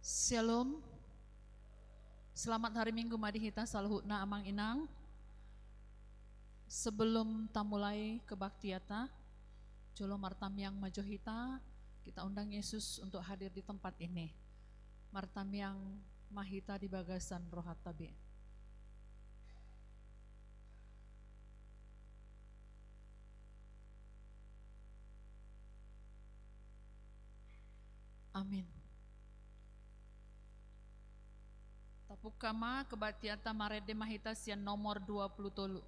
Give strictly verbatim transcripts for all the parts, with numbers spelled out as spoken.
Shalom. Selamat hari Minggu ma di hita saluhutna, Amang Inang. Sebelum tamulai kebaktianta, jolo martamiang ma jo hita, kita undang Yesus untuk hadir di tempat ini. Martamiang ma hita di bagasan rohanta be. Amin. Tapungka ma kebaktianta, marende ma hita sian nomor dua pulu tolu.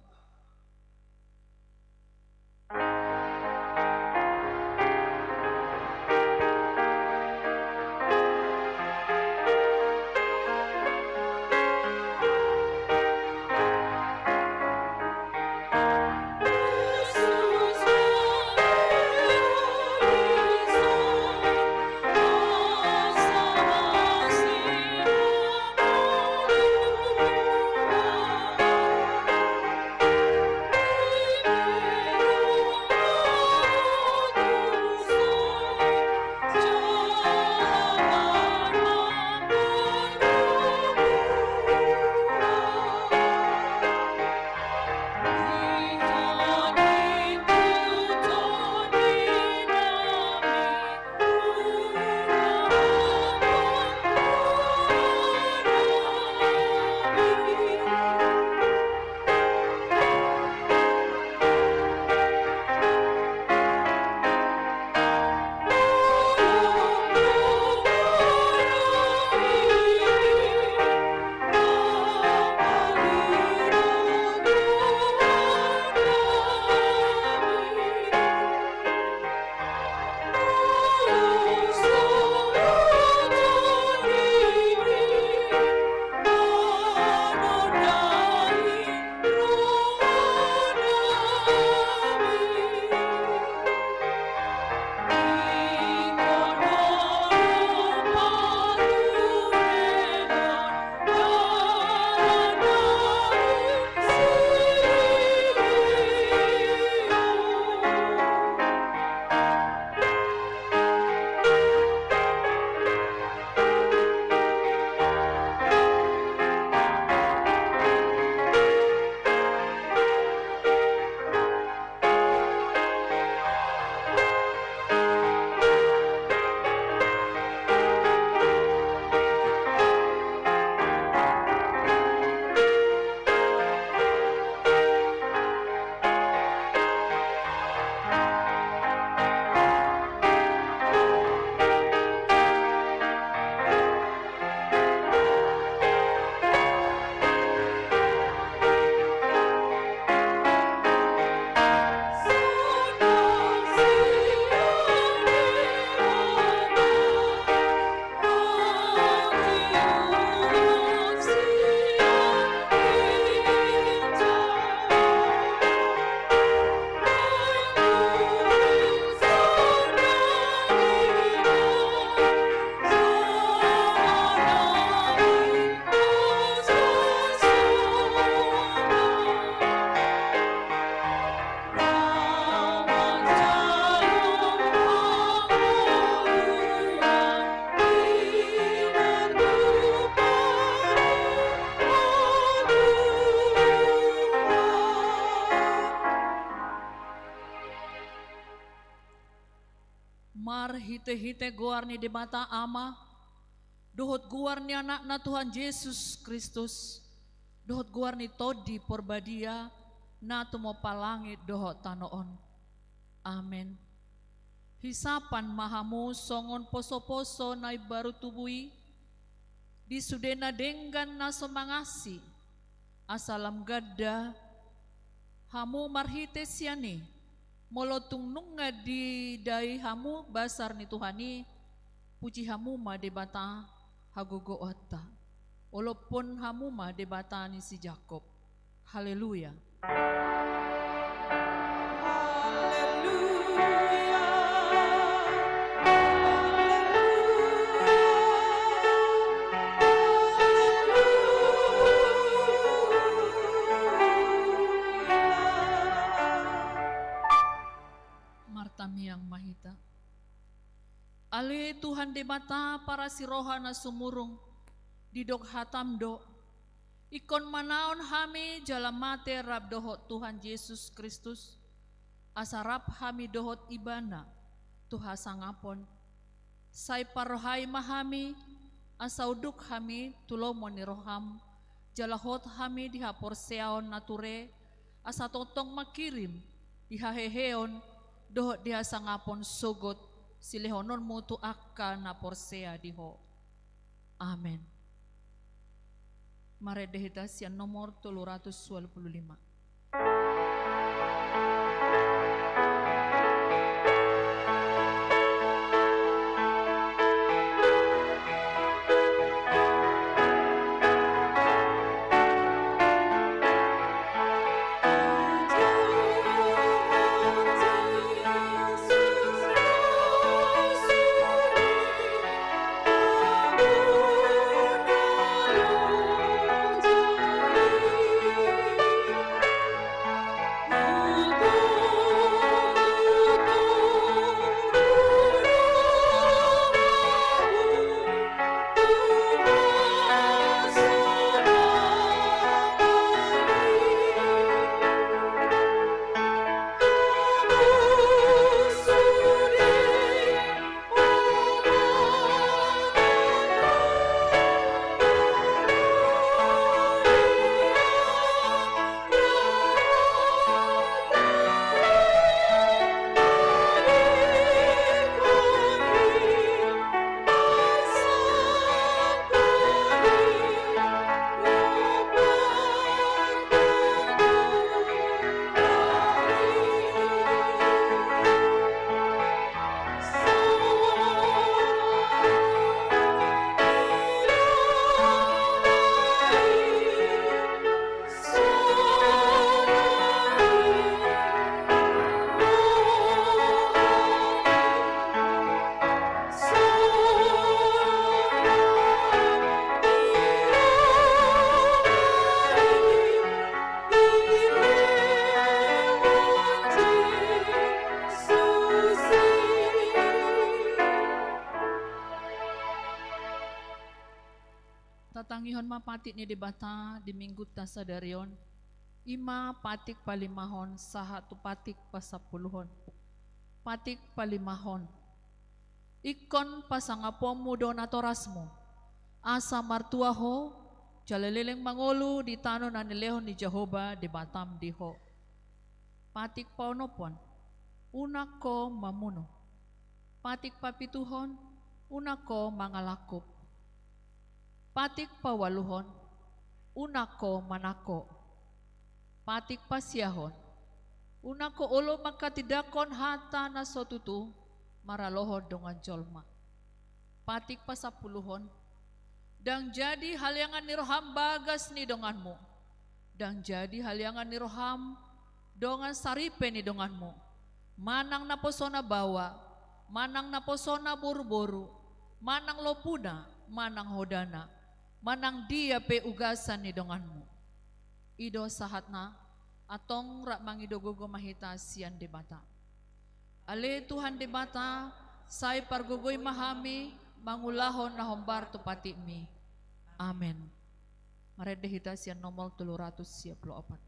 Marhitehite goar ni Debata Ama, dohot goar ni Anakna Tuhan Jesus Kristus, dohot goar ni Tondi Porbadia, na tumompa langit dohot tano on. Amen. Hisapan ma hamu songon posoposo na imbaru tubu i, di sude na denggan na so mangansi, asa lam ganda hamu marhite sian i. Molo tung nunga didai hamu basar ni Tuhan i, puji hamu ma Debata hagogoonta. Olophon hamu ma Debata ni si Jakob. Haleluya. Haleluya. Haleluya. Martamiang ma hita. Ale Tuhan. Tuhan Debata parasi roha na sumurung, didok hataM do: Ingkon manaon hami jala mate rap dohot Tuhan Jesus Kristus, asa rap hami dohot Ibana tu hasangapon. Sai parrohai ma hami, asa unduk hami tu lomo ni rohaM, jala hot hami di haporseaon na ture, asa tongtong mangkirim di haheheon dohot di hasangapon sogot silehononMu tu angka na porsea di Ho. Amen. Marende hita sian nomor tolu ratus ualu pulu lima. Tatangihon ma patik ni Debata di Minggunta sadari on, i ma patik palimahon sahat tu patik pasampuluhon. Patik palimahon. Ingkon pasangaponmu do natorasmu, asa martua ho, jala leleng mangolu di tano na nilehon ni Jahowa Debatam di ho. Patik paonomhon, unang ho mamunu. Patik papituhon, unang ho mangalangkup. Patik paualuhon, unang ho manangko. Patik pasiahon, unang ho olo manghatindanghon hata na so tutu maralohon dongan jolma. Patik pasampuluhon, ndang jadi haleangan ni roham bagas ni donganmu, ndang jadi haleangan ni roham dongan saripe ni donganmu, manang naposona baoa, manang naposona boruboru, manang lompuna, manang hodana, manang dia pe ugasan ni donganmu. I do sahatna, antong rap mangido gogo ma hita sian Debata. Ale Tuhan Debata, sai pargogoi ma hami mangulahon na hombar tu patikmi. Amen. Marende hita sian nomor tolu ratus sia puluh opat.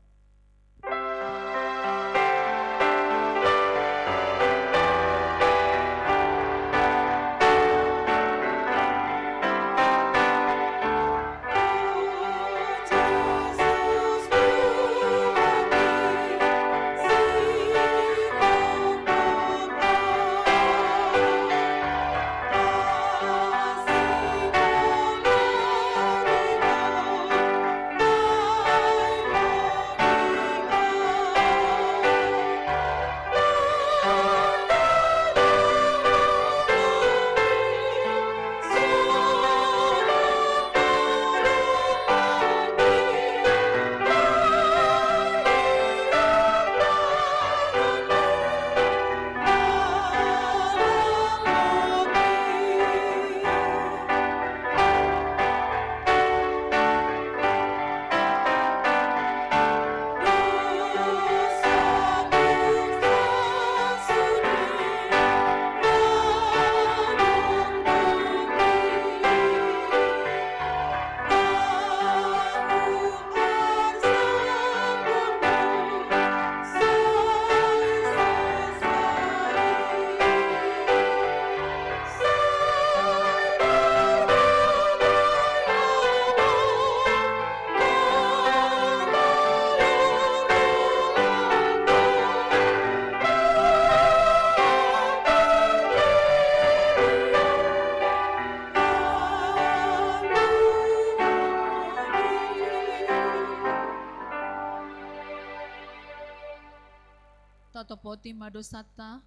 Topoti ma dosanta,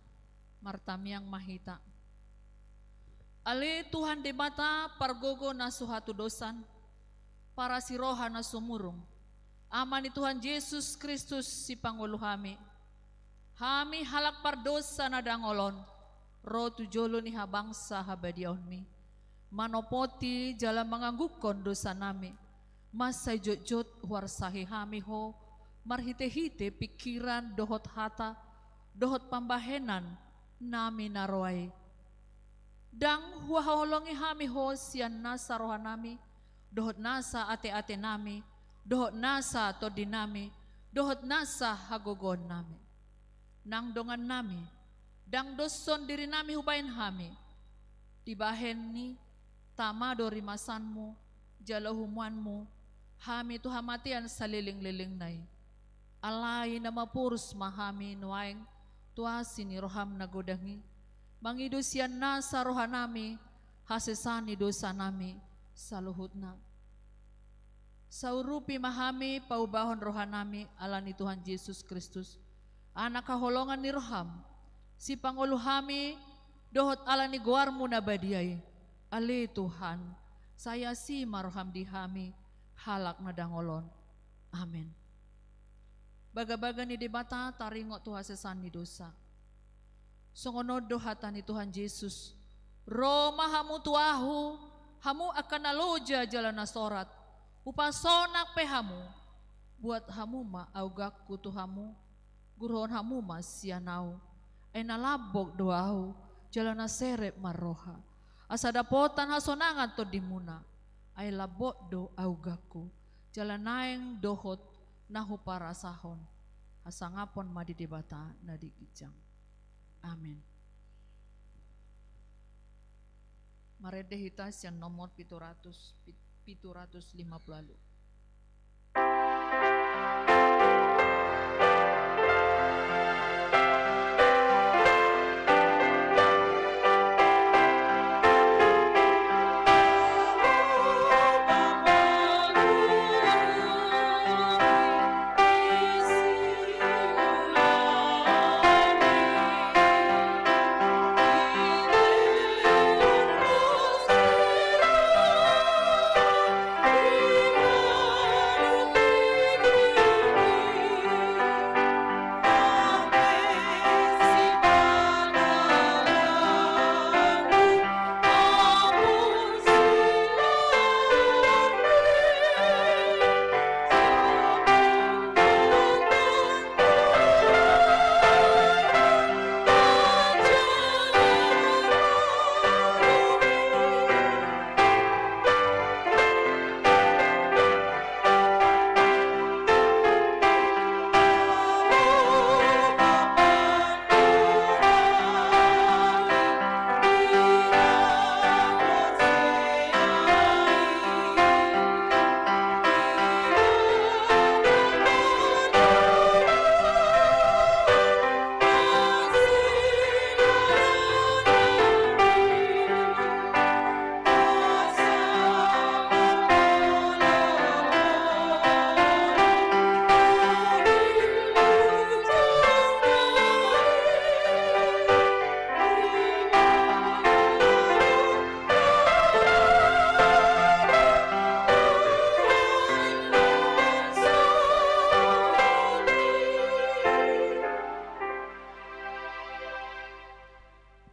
martamiang ma hita. Ale Tuhan Debata, pargogo na so hatudosan, parasiroha na sumurung, Ama ni Tuhan Jesus Kristus, sipangolu hami. Hami halak pardosa na dangol on, ro tu jolo ni habangsa habadiaonmi, manopoti jala manganggungkon dosanami. Mansai jotjot huarsahi hami Ho, marhitehite pingkiran dohot hata, dohot pambahenan nami na roa i. Ndang huhaholongi hami Ho sian nasa rohanami, dohot nasa ateatenami, dohot nasa tondinami, dohot nasa hagogoonnami. Nang dongannami, ndang doshon dirinami hubahen hami, dibahen ni Tama do rimasanmu, jala uhumuanmu, hami tu hamatean salelenglelengna i. Alai na maporus ma hami nuaeng tu asi ni roham na godang i, mangido sian nasa rohanami hasesaan ni dosanami saluhutna. Saurupi ma hami paubahon rohanami ala ni Tuhan Jesus Kristus, Anak haholongan ni roham, sipangolu hami dohot ala ni goarmu na badia i. Ale Tuhan, sai asi ma roham di hami halak na dangol on. Amen. Bagabaga ni Debata taringot tu hasesaan ni dosa. Songon on do hata ni Tuhan Jesus: Ro ma hamu tu Ahu, hamu angka na loja jala na sorat, hupasonang pe hamu. Buat hamu ma augangku tu hamu, guruhon hamu ma sian Ahu. Ai na lambok do Ahu, jala na serep marroha. Asa dapotan hasonangan tondimuna. Ai lambok do augangku, jala naeng dohot na huparasahon. Hasangapon ma di Debata na di ginjang. Amen. Marende hita sian nomor pitu ratus, pit-, pitu ratus lima puluh ualu.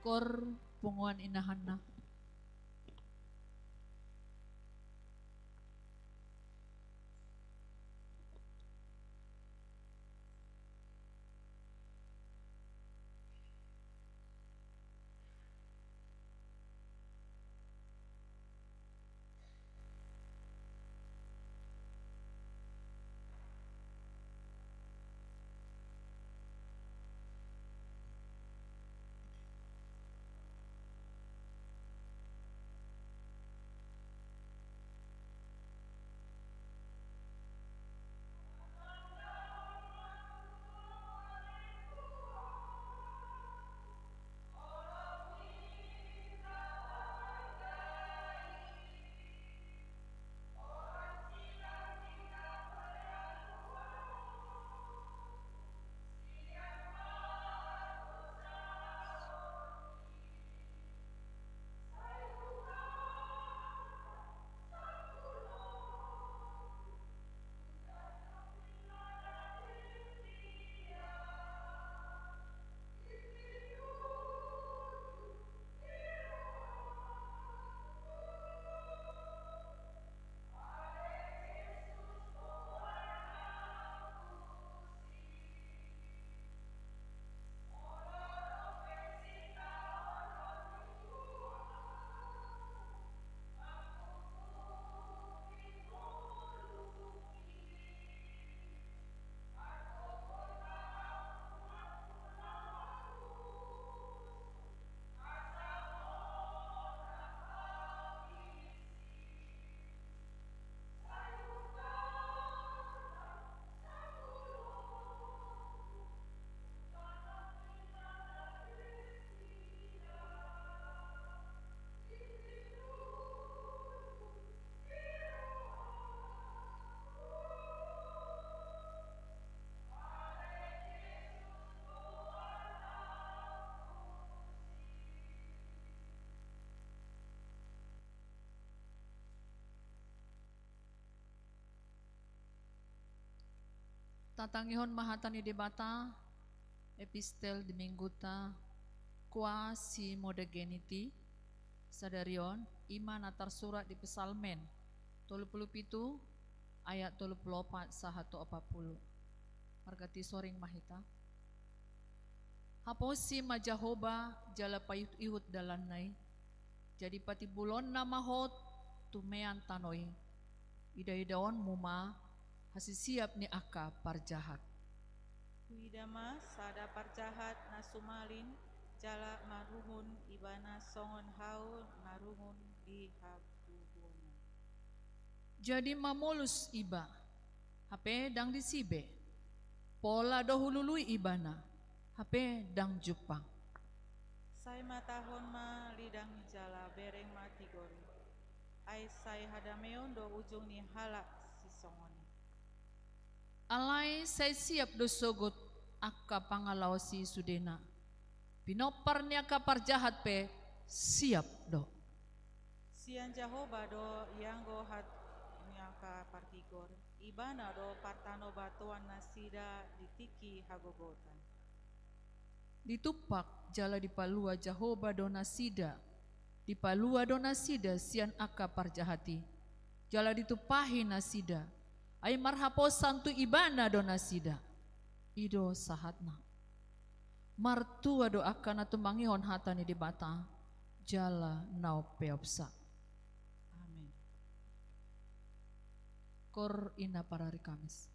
Kor punguan inahanna. Tatangihon ma hata ni Debata, epistel di mingguta Quasimodogeniti, sadari on, i ma na tarsurat di Psalmen tolu pulu pitu, ayat tolu pulu opat sahat tu opat pulu. Marganti soring ma hita. Haposi ma Jahowa jala paihut-ihut dalanna i, jadi patimbulonna ma ho tu mean tano i. Ida-idaonmu ma hasisiap ni angka parjahat. Huida ma sada parjahat na sumalin, jala marungun ibana songon hau marungun di habubuongan. Jadi mamolus iba, hape ndang disi be. Pola do hulului ibana, hape ndang jumpang. Sai matahon ma lidang i jala bereng ma tigor i. Ai sai hadameon do ujung ni halak sisongon i. Alai sai siap do sogot angka pangalaosi sudena. Pinompar ni angka parjahat pe siap do. Sian Jahowa do ianggo hata ni angka partigor, ibana do partanobatoan nasida di tingki hagogotan. Ditumpak jala dipalua Jahowa do nasida, dipalua do nasida sian angka parjahat i, jala ditumpahi nasida, ai marhaposan tu ibana do nasida. I do sahatna. Martua do angka na tumangihon hata ni Debata, jala na umpeopsa. Amen. Koor inna parari Kamis.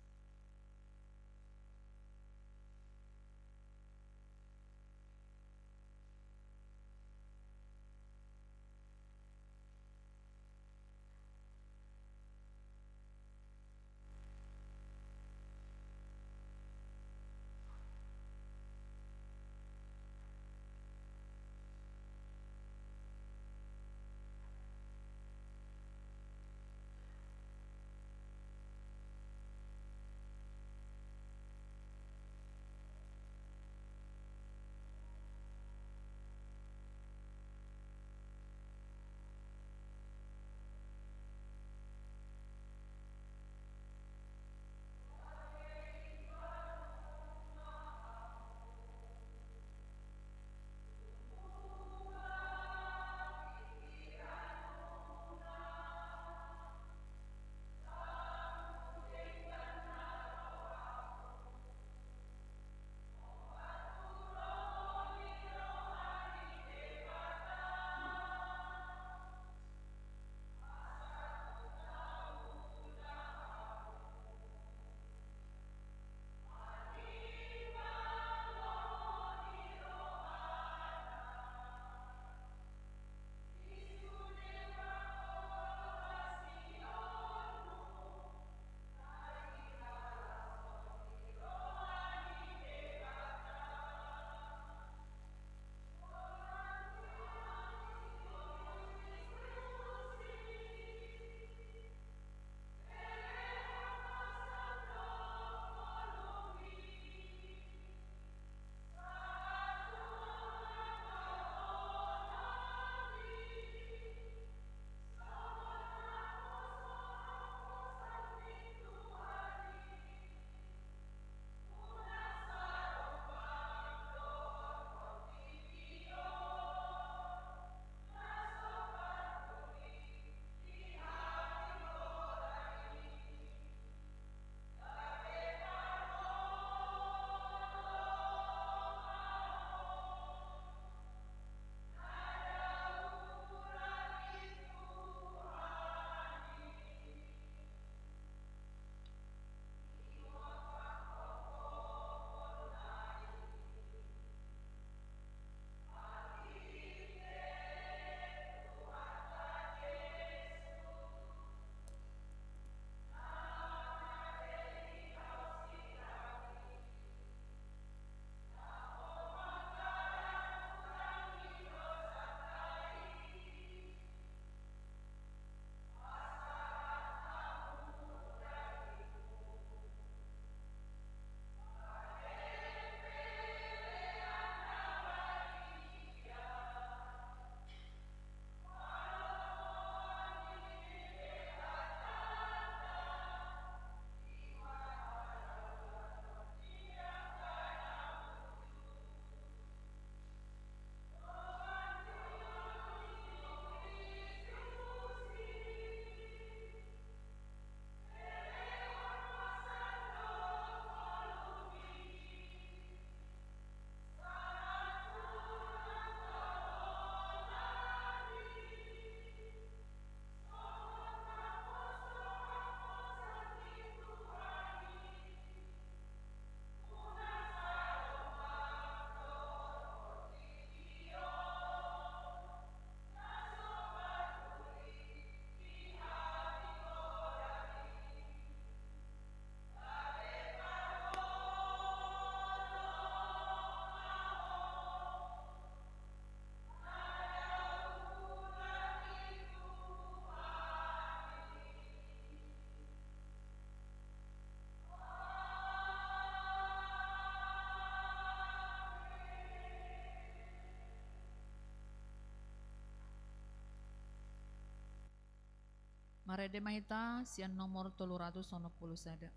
Marende ma hita sian nomor tolu ratus onom pulu sada.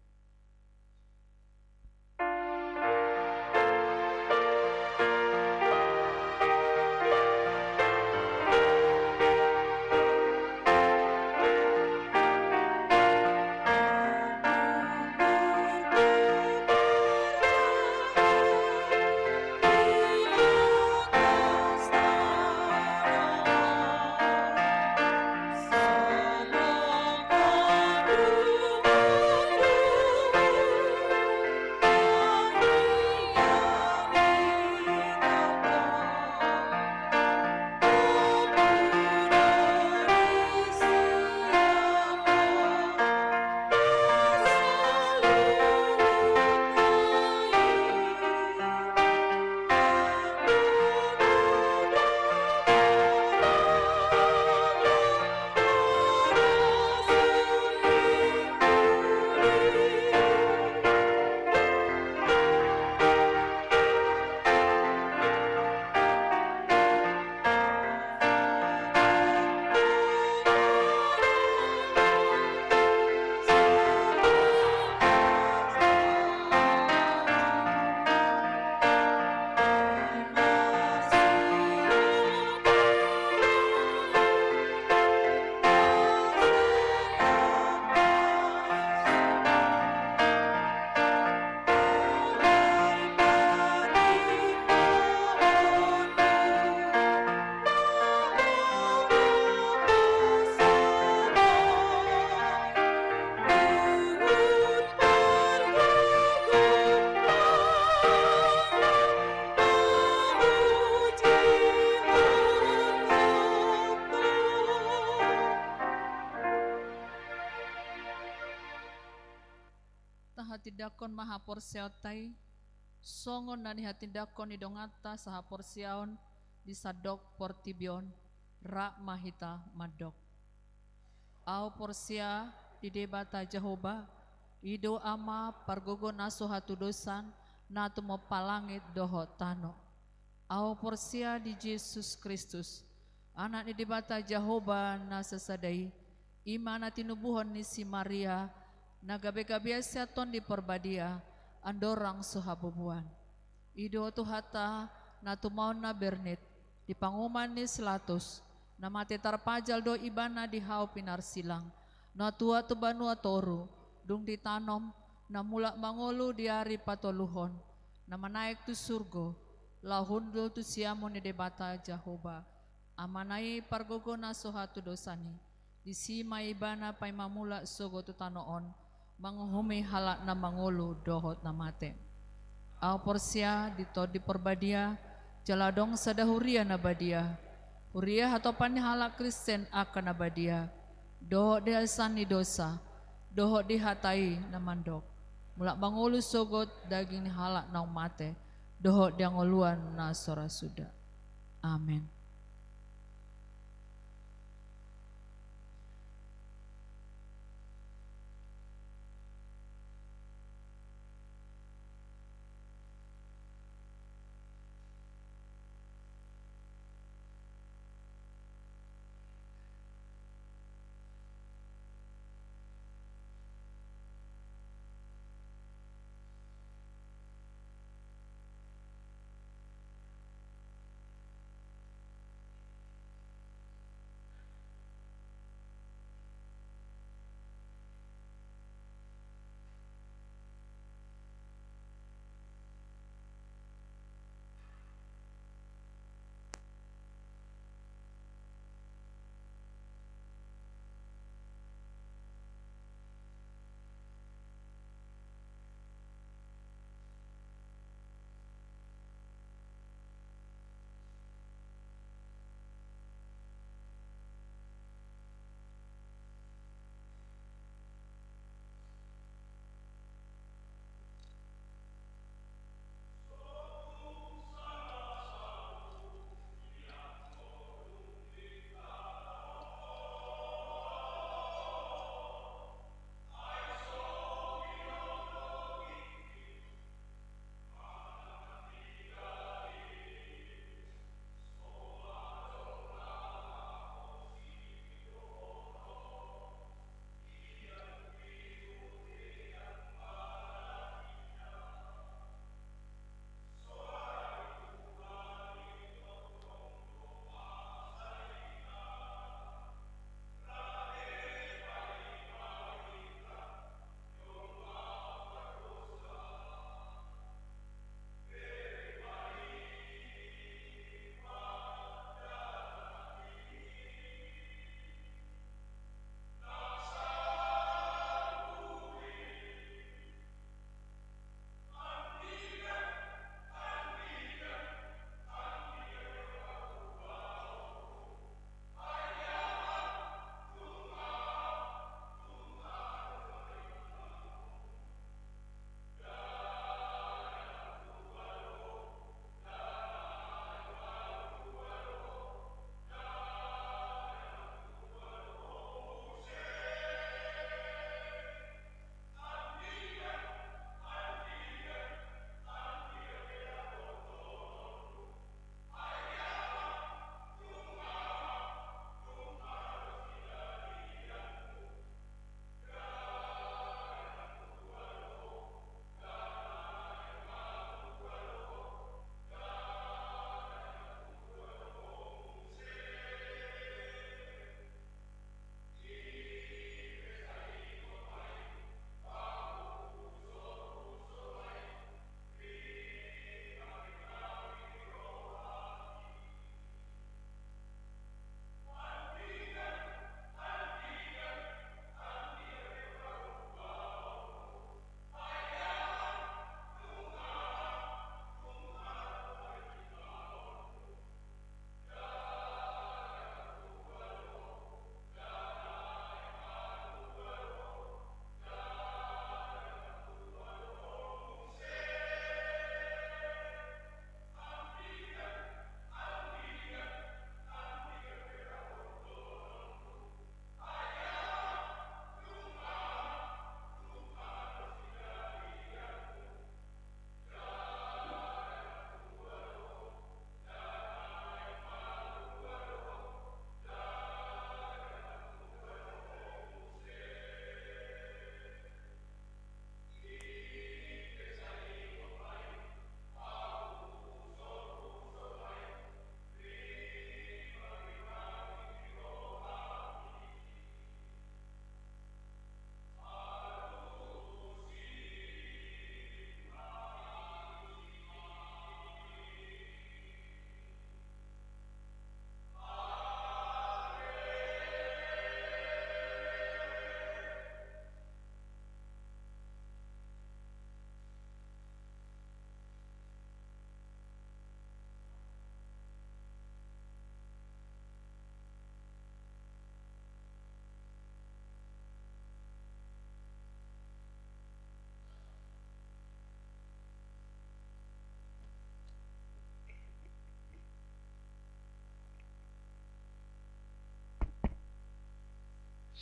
Tahatindangkon ma haporseaonta i, songon na nihatindangkon ni donganta sahaporseaon di sandok portibi on, rap ma hita mandok. Ahu porsea di Debata Jahowa, i do Ama pargogo na so hatudosan, na tumompa langit dohot tano. Ahu porsea di Jesus Kristus, Anak ni Debata Jahowa na sasada i, i ma na tinubuhon ni si Maria, na gabe-gabean sian Tondi Parbadia, andorang so habubuan. I do Tuhanta, na tumaon na bernit, di panguhuman ni si Latus, na mate tarpajal do Ibana di hau pinarsilang, na tuat tu banua toru, dung ditanom, na mulak mangolu di ari patoluhon, na manaek tu surgo, laho hundul tu siamun ni Debata Jahowa, Amana i pargogo na so hatudosan i. Disi ma Ibana paima mulak sogot tu tano on, manguhumi halak na mangolu dohot na mate. Ahu porsea di Tondi Parbadia, jala adong sada huria na badia, huria hatopan ni halak Kristen angka na badia, dohot di hasean ni dosa, dohot di hata i na mandok, mulak mangolu sogot daging ni halak naung mate, dohot di hangoluan na so ra suda. Amen.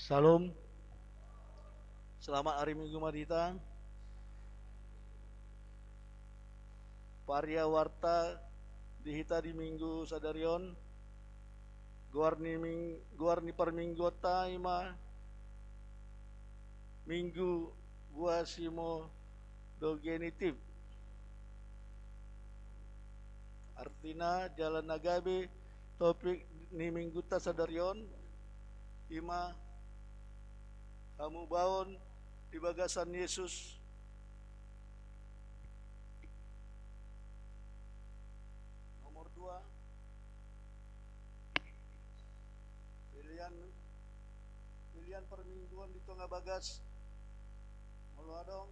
Salam. Selamat hari Minggu ma di hita. Parian warta di hita di Minggu sadari on, goar ni ming-, goar ni parmingguonta i ma Minggu Guasimodogenitib. Artina, jala na gabe topik ni Minggunta sadari on i ma hamubaon di bagasan Yesus. Nomor dua, pelean, pelean parmingguon di tonga bagas. Molo adong,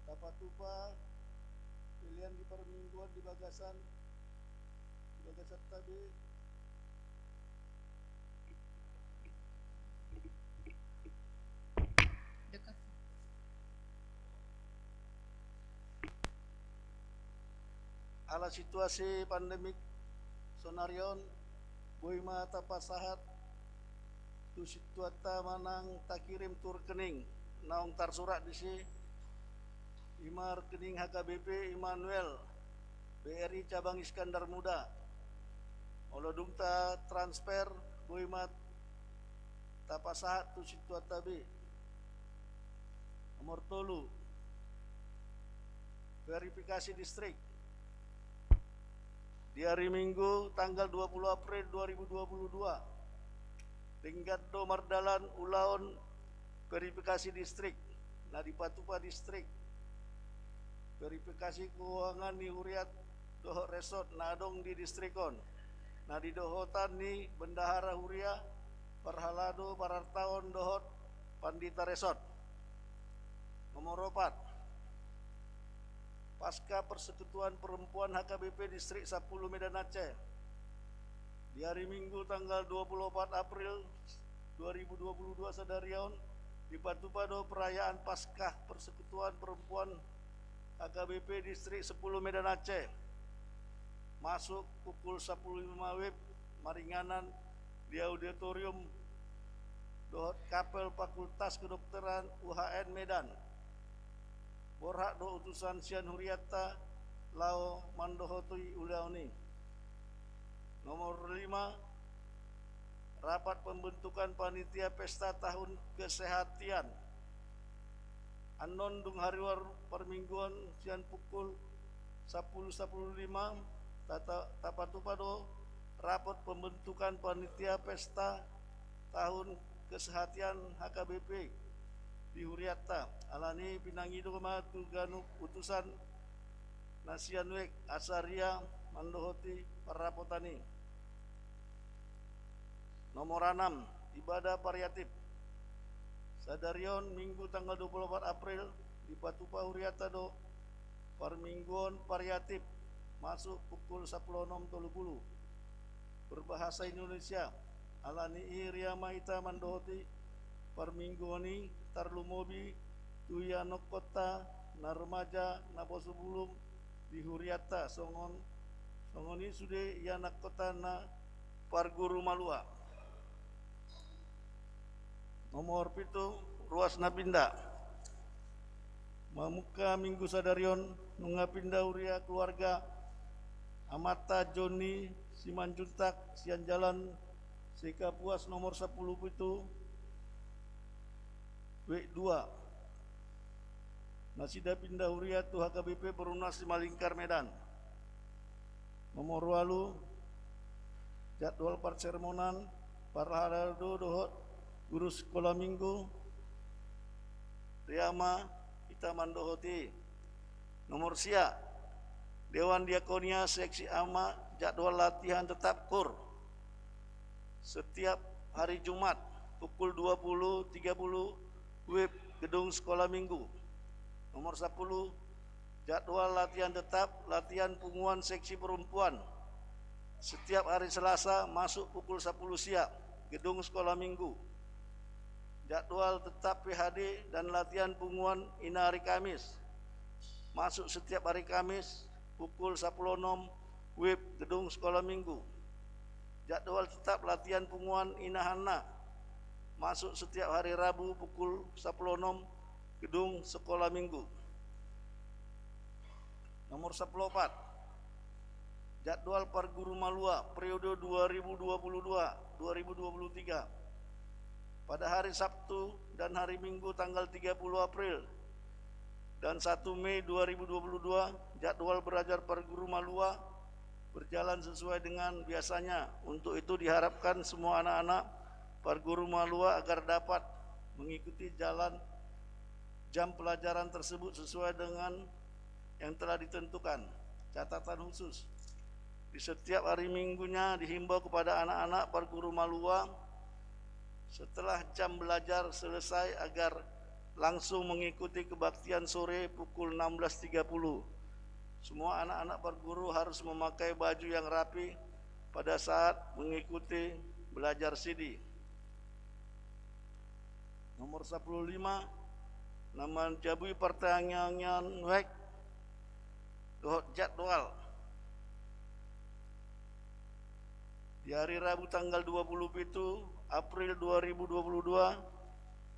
tapatupa pelean di parmingguon di bagasan, di bagasanta be. Dekat. Ala situasi pandemik sonari on, boi ma tapasahat tu sintuanta manang takirim tu rekening naung tarsurat disi, i ma rekening H K B P Immanuel, B R I Cabang Iskandar Muda. Molo dung tatransfer, boi ma tapasahat tu sintuanta be. Nomor tolu, verifikasi distrik. Di hari Minggu tanggal dua puluh April dua ribu dua puluh dua, denggan do mardalan ulaon verifikasi distrik na dipatupa distrik. Verifikasi keuangan ni huriat dohot resort na adong di distrik on, na di dohotan ni bendahara huria, parhalado, parartaon dohot pandita resort. Nomor opat, Paskah Persekutuan Perempuan H K B P Distrik Sampulu Medan Aceh. Di hari Minggu tanggal dua puluh opat April dua ribu dua puluh dua sadari on, dipatupa do perayaan Paskah Persekutuan Perempuan H K B P Distrik Sampulu Medan Aceh. Masuk pukul sampulu lima WIB, maringanan di auditorium dohot kapel Fakultas Kedokteran U H N Medan. Borhat do utusan sian huriatta laho mandohoti ulaon i. Nomor lima, rapat pembentukan panitia pesta tahun kesehatan. Annon dung haruar parmingguon sian pukul sampulu sampulu lima, tata-, tapatupa do rapat pembentukan panitia pesta tahun kesehatan H K B P di huriatta. Alani i pinangido ma tu ganup utusan na sian wek asa ria mandohoti parrapotan i. Nomor anam, ibadah variatif. Sadari on Minggu tanggal dua puluh opat April, dipatupa huriatta do parmingguon variatif, masuk pukul sampulu onom tolu pulu. Berbahasa Indonesia, alani i ria ma hita mandohoti parmingguon i, tarlumobi tu ianakkonta na remaja na poso bulung di huriatta, songon, songon i sude ianakkonta na parguru malua. Nomor pitu, ruas na pinda. Mamungka Minggu sadari on, nunga pinda huria keluarga amanta Joni Simanjuntak sian Jalan Sekapuas nomor sampulu pitu, WIB dua. Nasida pinda huria tu H K B P Perumnas Simalingkar Medan. Nomor ualu, jadwal parsermonan, parhalado dohot guru sekolah minggu, ria ma hita mandohoti. Nomor sia, Dewan Diakonia Seksi Ama, jadwal latihan tetap KUR. Setiap hari Jumat pukul dua puluh tiga puluh, WIB gedung sekolah minggu. Nomor sampulu, jadwal latihan tetap, latihan punguan seksi perempuan. Setiap hari Selasa masuk pukul sampulu siang, gedung sekolah minggu. Jadwal tetap P H D dan latihan punguan i na hari Kamis. Masuk setiap hari Kamis pukul sampulu onom, WIB gedung sekolah minggu. Jadwal tetap latihan punguan Ina Hanna masuk setiap hari Rabu pukul sepuluh nol gedung sekolah minggu. Nomor sepuluh opat. Jadwal Parguru Malua periode dua ribu dua puluh dua dua ribu dua puluh tiga. Pada hari Sabtu dan hari Minggu tanggal tiga puluh April dan satu Mei dua ribu dua puluh dua, jadwal belajar Parguru Malua berjalan sesuai dengan biasanya. Untuk itu diharapkan semua anak-anak Parguru Malua agar dapat mengikuti jalan jam pelajaran tersebut sesuai dengan yang telah ditentukan. Catatan khusus, di setiap hari Minggunya dihimbau kepada anak-anak Parguru Malua setelah jam belajar selesai agar langsung mengikuti kebaktian sore pukul enam belas tiga puluh. Semua anak-anak Parguru harus memakai baju yang rapi pada saat mengikuti belajar sidi. Nomor sepuluh lima, na manjabui partangiangan wijk dohot jadwal. Di hari Rabu tanggal dua puluh pitu April dua ribu dua puluh dua,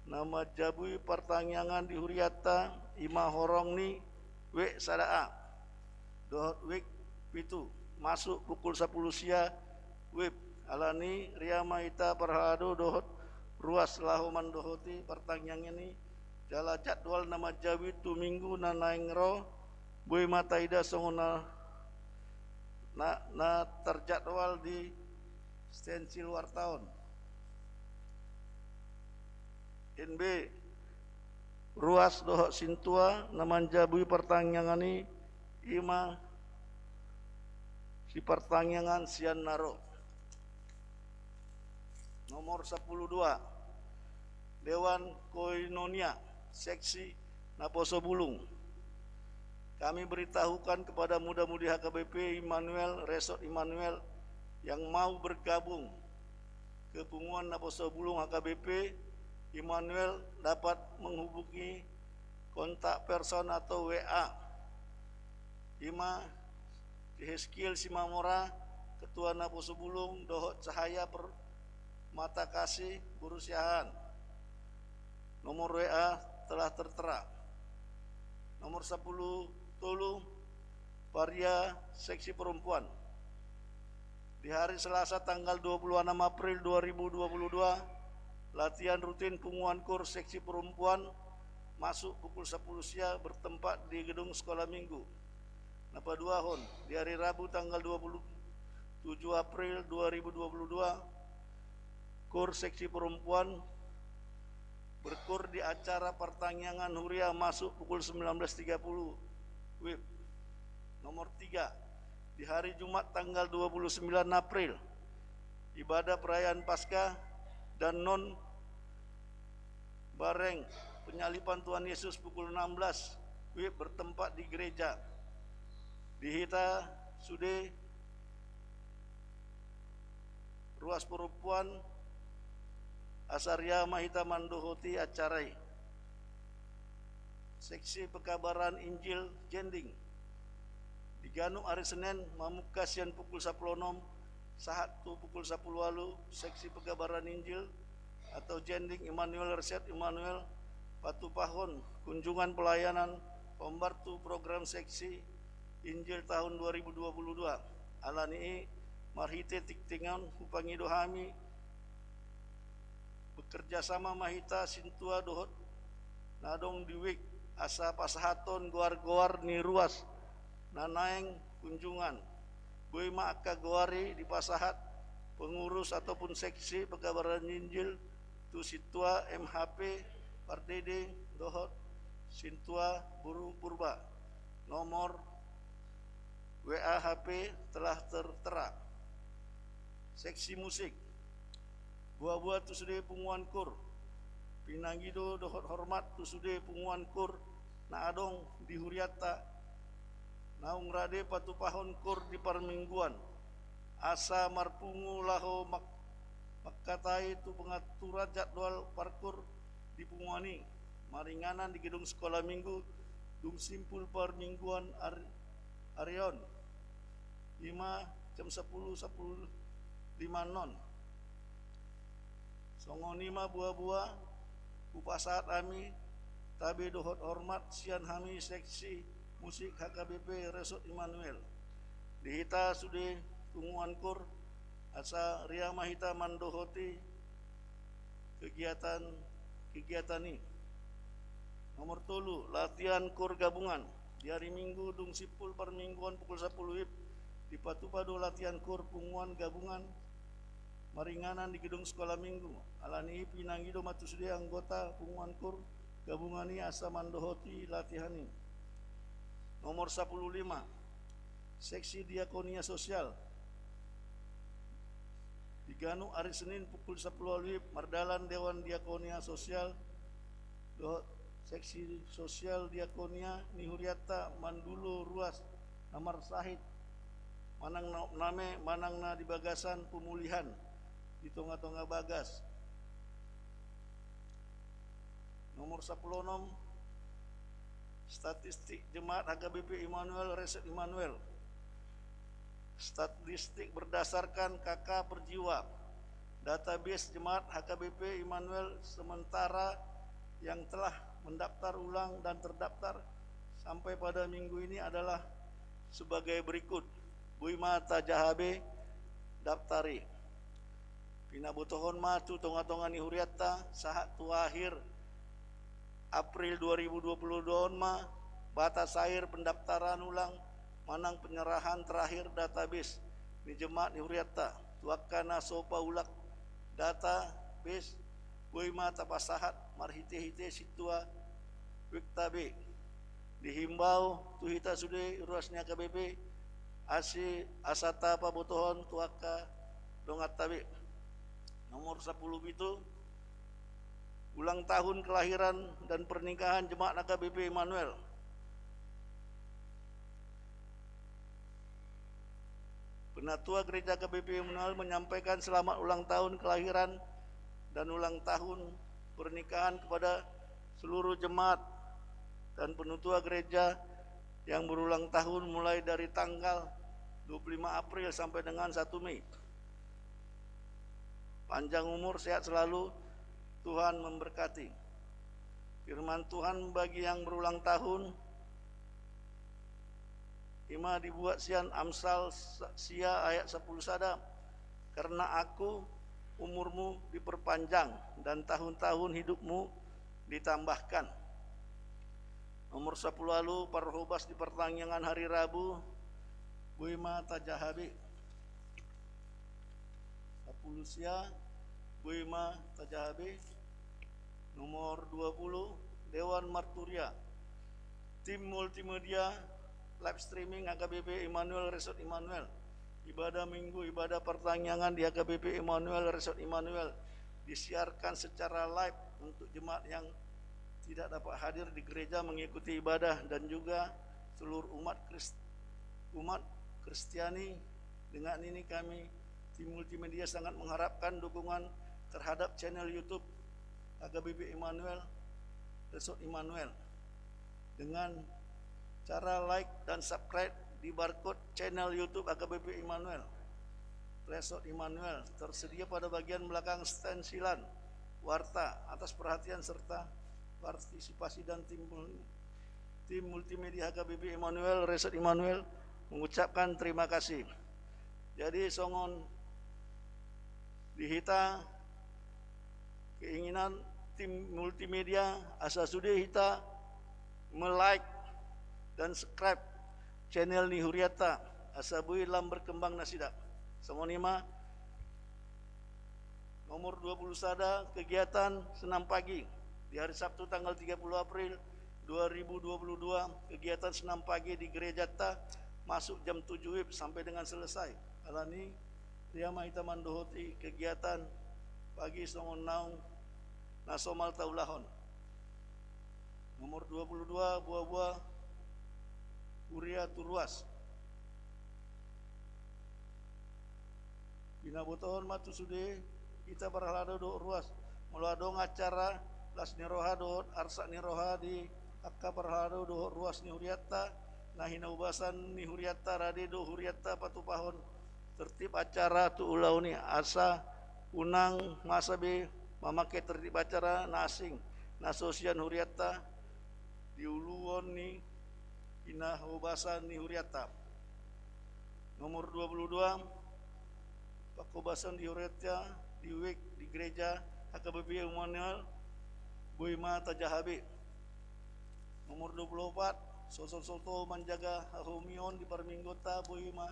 na manjabui partangiangan di hurianta i ma horong ni wijk sada A dohot wijk pitu, masuk pukul sepuluh sia wib. Alani i, ria ma hita parhalado dohot ruas laho mandohoti partangiangan i, jala jadwal na manjabui tu minggu na naeng ro, boi ma taida songon na, na, na tarjadwal di stensil warta on. N B, ruas dohot sintua na manjabui partangiangan i, i ma sipartangiangan sian na ro. Nomor sepuluh dua, Dewan Koinonia, seksi Naposo Bulung. Kami beritahukan kepada muda-mudi H K B P Immanuel, Resort Immanuel, yang mau bergabung ke punguan Naposo Bulung H K B P Immanuel dapat menghubungi kontak person atau W A. I ma Yehezkiel Simamora, Ketua Naposo Bulung, dohot Cahaya Permatakasih, Boru Siahaan. Nomor W A telah tertera. Nomor sepuluh tolu, Paria, seksi perempuan. Di hari Selasa tanggal dua puluh enam April dua ribu dua puluh dua, latihan rutin punguan kur seksi perempuan masuk pukul sepuluh sia, bertempat di gedung sekolah minggu. Na paduahon, di hari Rabu tanggal dua puluh tujuh April dua ribu dua puluh dua, kur seksi perempuan berkur di acara partangiangan huria masuk pukul sembilan belas tiga puluh wib. Nomor tiga, di hari Jumat tanggal dua puluh sembilan April, ibadah perayaan Paskah dan non bareng penyaliban Tuhan Yesus pukul enam belas wib, bertempat di gereja. Di hita sude ruas perempuan, asa ria ma hita mandohoti acara i. Seksi pekabaran Injil Jending. Di ganup ari Senen, mamungka sian pukul sapulu onom sahat tu pukul sapulu ualu, seksi pekabaran Injil atau Jending Immanuel Resort Immanuel patupahon kunjungan pelayanan hombar tu program seksi Injil tahun dua ribu dua puluh dua. Alani i, marhite tingting on hupangido hami, bekerja sama ma hita sintua dohot na adong di wijk, asa pasahathon goar-goar ni ruas na naeng kunjungan. Boi ma angka goar i dipasahat pengurus ataupun seksi pekabaran Injil tu sintua M H P Pardede dohot sintua Boru Purba. Nomor W A H P telah tertera. Seksi musik. Boa-boa tu sude punguan kur. Pinangido dohot hormat tu sude punguan kur na adong di hurianta. Naung rade patupahon kur di parmingguan. Asa marpungu laho mak-, mangkatai tu pengaturan jadwal parkur di punguan i. Maringanan di gedung sekolah minggu, dung simpul parmingguan ar-, ari on. I ma jam sapulu, sapulu, lima non. Songon i ma boa-boa hupasahat hami tabe dohot hormat sian hami seksi musik H K B P Resort Immanuel. Di hita sude punguan kur, asa riama hita mandohoti kegiatan, kegiatan i. Nomor tolu, latihan kur gabungan. Di hari Minggu dung simpul parmingguan pukul sapuluh wib, dipatupa do latihan kur punguan gabungan maringanan di gedung Sekolah Minggu. Alani i pinangido ma tu sude anggota punguan kur gabungan i asa mandohoti latihan i. Nomor sapuluh lima, seksi diakonia sosial. Di ganup ari Senin pukul sapuluh ualu wib, mardalan Dewan Diakonia Sosial dohot seksi sosial diakonia ni hurianta mandulo ruas na marsahit manang na name manang na di bagasan pemulihan di tonga-tonga bagas. Nomor sapuluh onom, statistik jemaat H K B P Immanuel Resort Immanuel. Statistik berdasarkan K K per jiwa. Database jemaat H K B P Immanuel sementara yang telah mendaftar ulang dan terdaftar sampai pada minggu ini adalah sebagai berikut. Boi ma tajaha be daftar i. Pinabotohon ma tu tonga-tonga ni hurianta, sahat tu akhir April dua ribu dua puluh dua on ma batas akhir pendaftaran ulang manang penyerahan terakhir database ni jemaat ni hurianta tu angka na so paulak database. Boi ma tapasahat marhite-hite sintua web tabe. Dihimbau tu hita sude ruas ni H K B P, asa, asa tapabotohon tu angka dongan tabe. Nomor sapuluh pitu, ulang tahun kelahiran dan pernikahan jemaat H K B P Immanuel. Penatua Gereja H K B P Immanuel menyampaikan selamat ulang tahun kelahiran dan ulang tahun pernikahan kepada seluruh jemaat dan penatua gereja yang berulang tahun mulai dari tanggal dua puluh lima April sampai dengan satu Mei. Panjang umur, sehat selalu, Tuhan memberkati. Firman Tuhan bagi yang berulang tahun, i ma dibuat sian Amsal sa-, sia ayat sapuluh sada, "Karena aku umurmu diperpanjang dan tahun-tahun hidupmu ditambahkan." Nomor sapuluh ualu, parhobas di partangiangan hari Rabu, boi ma tajaha be. Sapuluh sia, boi ma tajaha be. Nomor dua puluh, Dewan Marturia. Tim multimedia live streaming H K B P Immanuel Resort Immanuel. Ibadah Minggu, ibadah partangiangan di H K B P Immanuel Resort Immanuel disiarkan secara live untuk jemaat yang tidak dapat hadir di gereja mengikuti ibadah dan juga seluruh umat Krist-, umat Kristiani. Dengan ini kami, tim multimedia, sangat mengharapkan dukungan terhadap channel YouTube H K B P Immanuel, Resort Immanuel, dengan cara like dan subscribe di barcode channel YouTube H K B P Immanuel, Resort Immanuel, tersedia pada bagian belakang stensilan warta. Atas perhatian serta partisipasi dan tim mul-, tim multimedia H K B P Immanuel, Resort Immanuel mengucapkan terima kasih. Jadi songon di hita keinginan tim multimedia, asa sude hita me-like dan subscribe channel ni hurianta, asa boi lam berkembang nasida. Songon i ma. Nomor dua puluh sada, kegiatan senam pagi. Di hari Sabtu tanggal tiga puluh April dua ribu dua puluh dua, kegiatan senam pagi di gerejanta masuk jam tujuh wib sampai dengan selesai. Alani i, riama hita mandohoti kegiatan pagi songon naung na somal taulahon. Nomor dua puluh dua, boa-boa huria tu ruas. Pinabotohon ma tu sude hita parhalado dohot ruas. Molo adong acara las ni roha dohot arsak ni roha di angka parhalado dohot ruas ni hurianta, na hinaubasan ni hurianta, rade do hurianta patupahon tertib acara tu ulaon i, asa unang masa be mamangke tertib acara na asing, na so sian hurianta, di uluon ni hinahobasan ni hurianta. Nomor dua puluh dua, panghobasan di hurianta, di wijk, di gereja H K B P I Immanuel, boi ma tajaha be. Nomor dua puluh opat, sososoto manjaga hahomion di parmingguonta, boi ma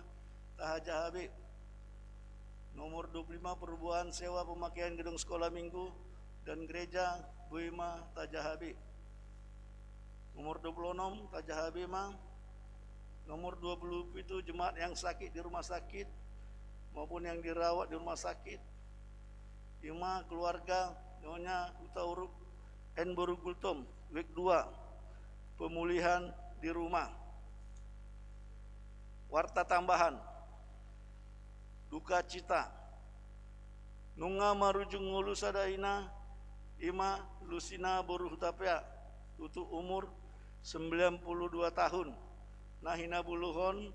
tajaha be. Nomor dua puluh lima, perubahan sewa pemakaian gedung sekolah minggu dan gereja, boi ma tajaha be. Nomor dua puluh enam, tajaha be ma. Nomor dua puluh pitu, jemaat yang sakit di rumah sakit maupun yang dirawat di rumah sakit. I ma keluarga Nyonya Hutauruk N Boru Gultom, wijk dua, pemulihan di rumah. Warta tambahan, duka cita. Nunga marujung ngolu sadahina, i ma Lusina boru Hutapea, tutu umur sembilan puluh dua tahun, na hinabolohon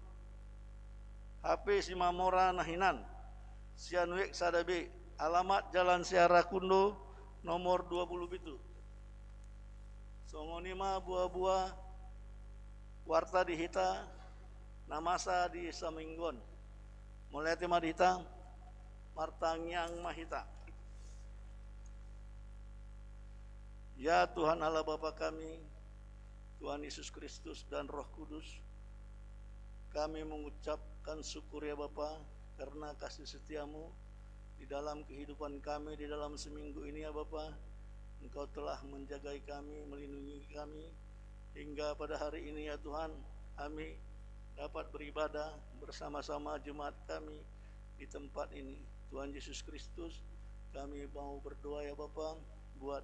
H P Simamora na hinan, sian wijk sada B, alamat Jalan Searakundo nomor dua puluh pitu. Songon i ma boaboa warta di hita na masa di saminggu on. Mauliate ma di hita, martangiang ma hita. Ya Tuhan Allah Bapa kami, Tuhan Yesus Kristus dan Roh Kudus, kami mengucapkan syukur ya Bapa, karena kasih setiamu di dalam kehidupan kami di dalam seminggu ini ya Bapa. Engkau telah menjagai kami, melindungi kami, hingga pada hari ini ya Tuhan, kami dapat beribadah bersama-sama jemaat kami di tempat ini. Tuhan Yesus Kristus, kami mau berdoa ya Bapa, buat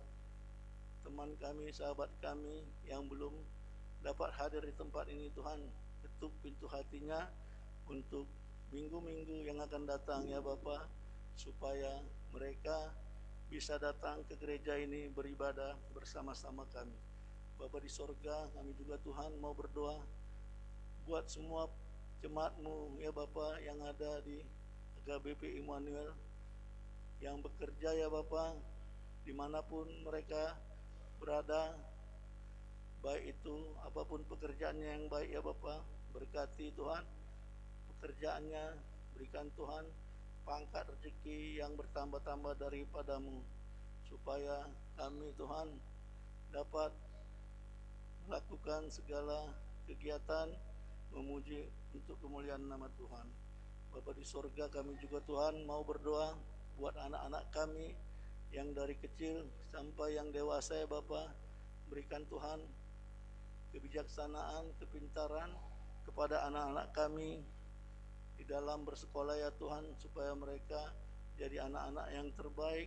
teman kami, sahabat kami yang belum dapat hadir di tempat ini, Tuhan, ketuk pintu hatinya untuk minggu-minggu yang akan datang ya Bapa, supaya mereka bisa datang ke gereja ini beribadah bersama-sama kami. Bapa di sorga, kami juga Tuhan mau berdoa buat semua jemaat-Mu ya Bapa yang ada di H K B P I Immanuel, yang bekerja ya Bapa, dimanapun mereka berada, baik itu apapun pekerjaannya yang baik ya Bapa, berkati Tuhan pekerjaannya, berikan Tuhan pangkat rezeki yang bertambah-tambah daripada-Mu, supaya kami Tuhan dapat melakukan segala kegiatan memuji untuk kemuliaan nama Tuhan. Bapa di sorga, kami juga Tuhan mau berdoa buat anak-anak kami yang dari kecil sampai yang dewasa ya Bapa, berikan Tuhan kebijaksanaan, kepintaran kepada anak-anak kami di dalam bersekolah ya Tuhan, supaya mereka jadi anak-anak yang terbaik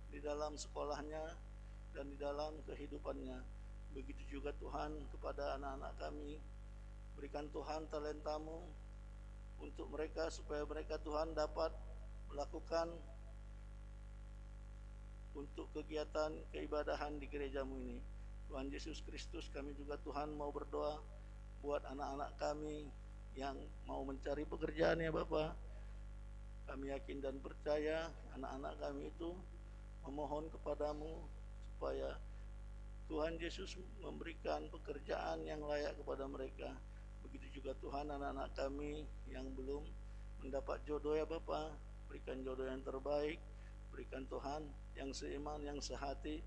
di dalam sekolahnya dan di dalam kehidupannya. Begitu juga Tuhan kepada anak-anak kami, berikan Tuhan talenta-Mu untuk mereka, supaya mereka Tuhan dapat melakukan untuk kegiatan keibadahan di gereja-Mu ini. Tuhan Yesus Kristus, kami juga Tuhan mau berdoa buat anak-anak kami yang mau mencari pekerjaan ya Bapa. Kami yakin dan percaya anak-anak kami itu memohon kepada-Mu supaya Tuhan Yesus memberikan pekerjaan yang layak kepada mereka. Begitu juga Tuhan anak-anak kami yang belum mendapat jodoh ya Bapa, berikan jodoh yang terbaik, berikan Tuhan yang seiman, yang sehati,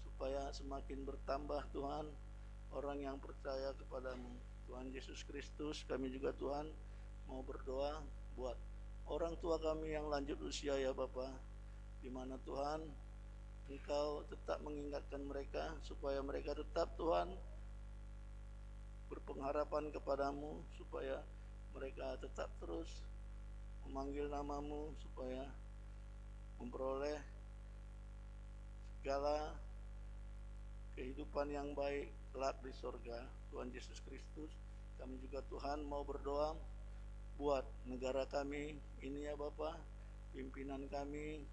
supaya semakin bertambah Tuhan orang yang percaya kepada-Mu. Tuhan Yesus Kristus, kami juga Tuhan mau berdoa buat orang tua kami yang lanjut usia ya Bapa, di mana Tuhan Engkau tetap mengingatkan mereka supaya mereka tetap Tuhan berpengharapan kepada-Mu, supaya mereka tetap terus memanggil nama-Mu, supaya memperoleh segala kehidupan yang baik kelak di sorga. Tuhan Yesus Kristus, kami juga Tuhan mau berdoa buat negara kami ini ya Bapa, pimpinan kami,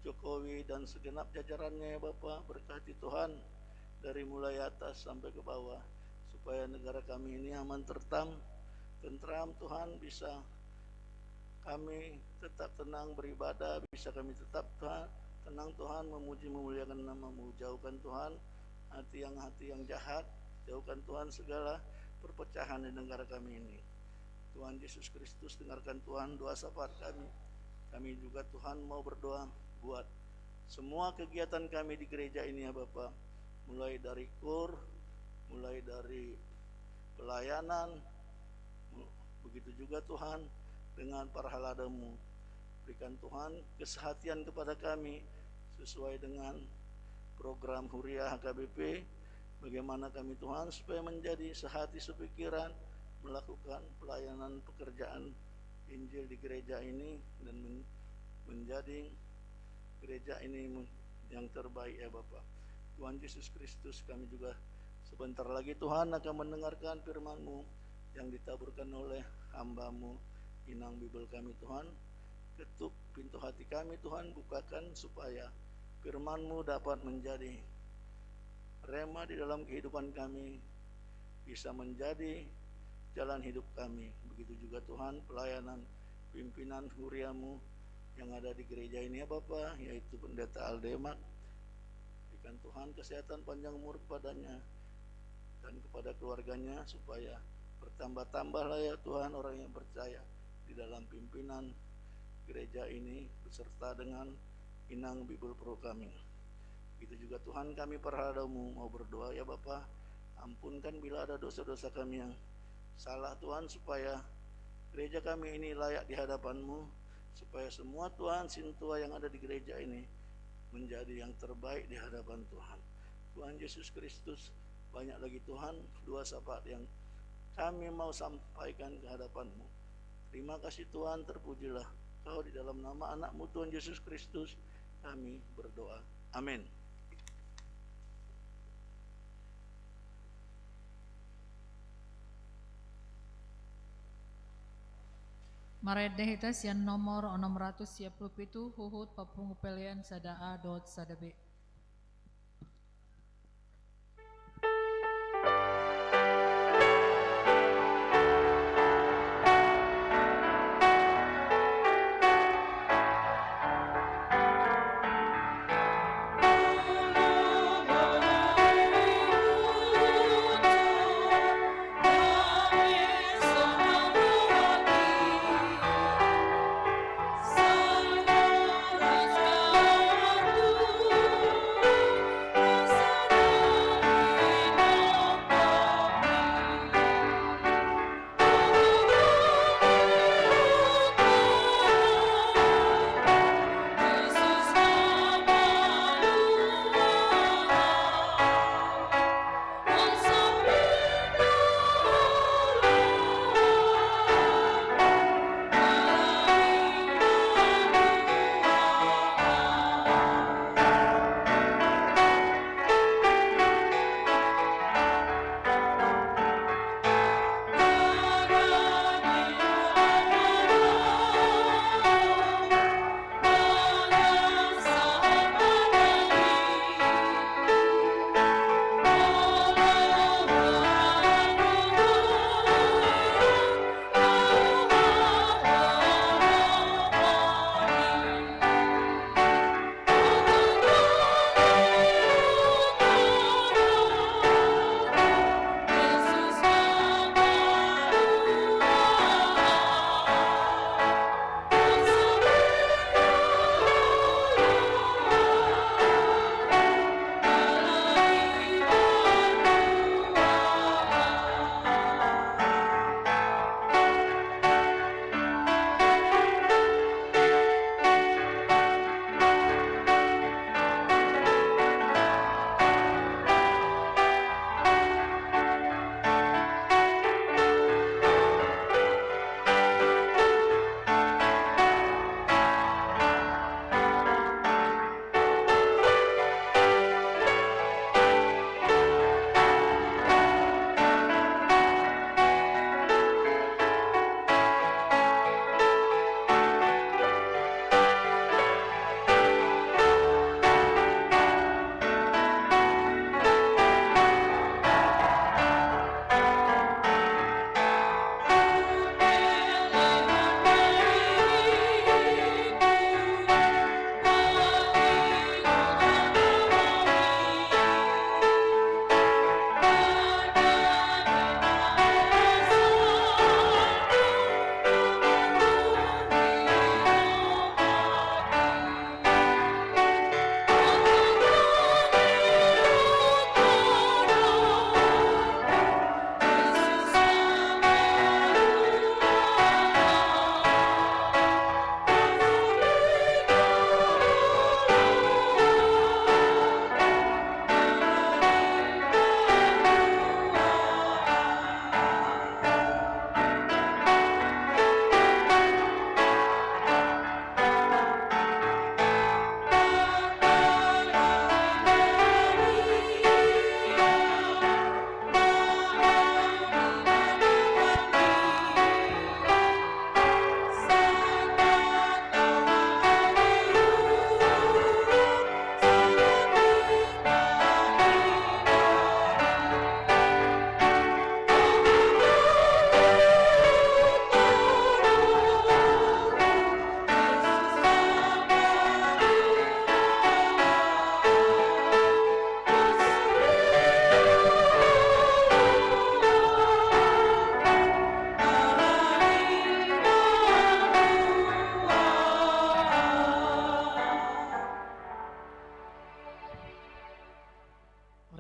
Jokowi dan segenap jajarannya ya Bapa, berkati Tuhan dari mulai atas sampai ke bawah, supaya negara kami ini aman tertam, tentram Tuhan, bisa kami tetap tenang beribadah, bisa kami tetap, Tuhan, tenang, Tuhan, memuji, memuliakan nama-Mu. Jauhkan, Tuhan, hati yang, hati yang jahat, jauhkan, Tuhan, segala perpecahan di negara kami ini. Tuhan Yesus Kristus, dengarkan, Tuhan, doa syafaat kami. Kami juga, Tuhan, mau berdoa buat semua kegiatan kami di gereja ini, ya Bapa. Mulai dari kur, mulai dari pelayanan, begitu juga, Tuhan, dengan para halado-Mu. Berikan, Tuhan, kesehatan kepada kami sesuai dengan program Huria H K B P. Bagaimana kami, Tuhan, supaya menjadi sehati sepikiran melakukan pelayanan pekerjaan Injil di gereja ini dan men-, menjadi gereja ini men-, yang terbaik, ya Bapa. Tuhan Yesus Kristus, kami juga sebentar lagi, Tuhan, akan mendengarkan firman-Mu yang ditaburkan oleh hamba-Mu, Inang Bibel kami, Tuhan. Ketuk pintu hati kami, Tuhan, bukakan supaya firman-Mu dapat menjadi rema di dalam kehidupan kami, bisa menjadi jalan hidup kami. Begitu juga, Tuhan, pelayanan pimpinan huria-Mu yang ada di gereja ini, ya Bapa, yaitu Pendeta Aldemak. Berikan, Tuhan, kesehatan, panjang umur kepadanya dan kepada keluarganya, supaya bertambah-tambahlah, ya Tuhan, orang yang percaya di dalam pimpinan gereja ini beserta dengan Inang Bibel Pro kami. Begitu juga, Tuhan, kami para halado-Mu mau berdoa, ya Bapa. Ampunkan bila ada dosa-dosa kami yang salah, Tuhan, supaya gereja kami ini layak di hadapan-Mu, supaya semua, Tuhan, sintua yang ada di gereja ini menjadi yang terbaik di hadapan Tuhan. Tuhan Yesus Kristus, banyak lagi, Tuhan, doa syafaat yang kami mau sampaikan ke hadapan-Mu. Terima kasih, Tuhan, terpujilah Kau. Di dalam nama Anak-Mu, Tuhan Yesus Kristus, kami berdoa. Amin. Marende hita sian nomor onom ratus sia pulu pitu, huhut papungu pelean sada A dohot sada B.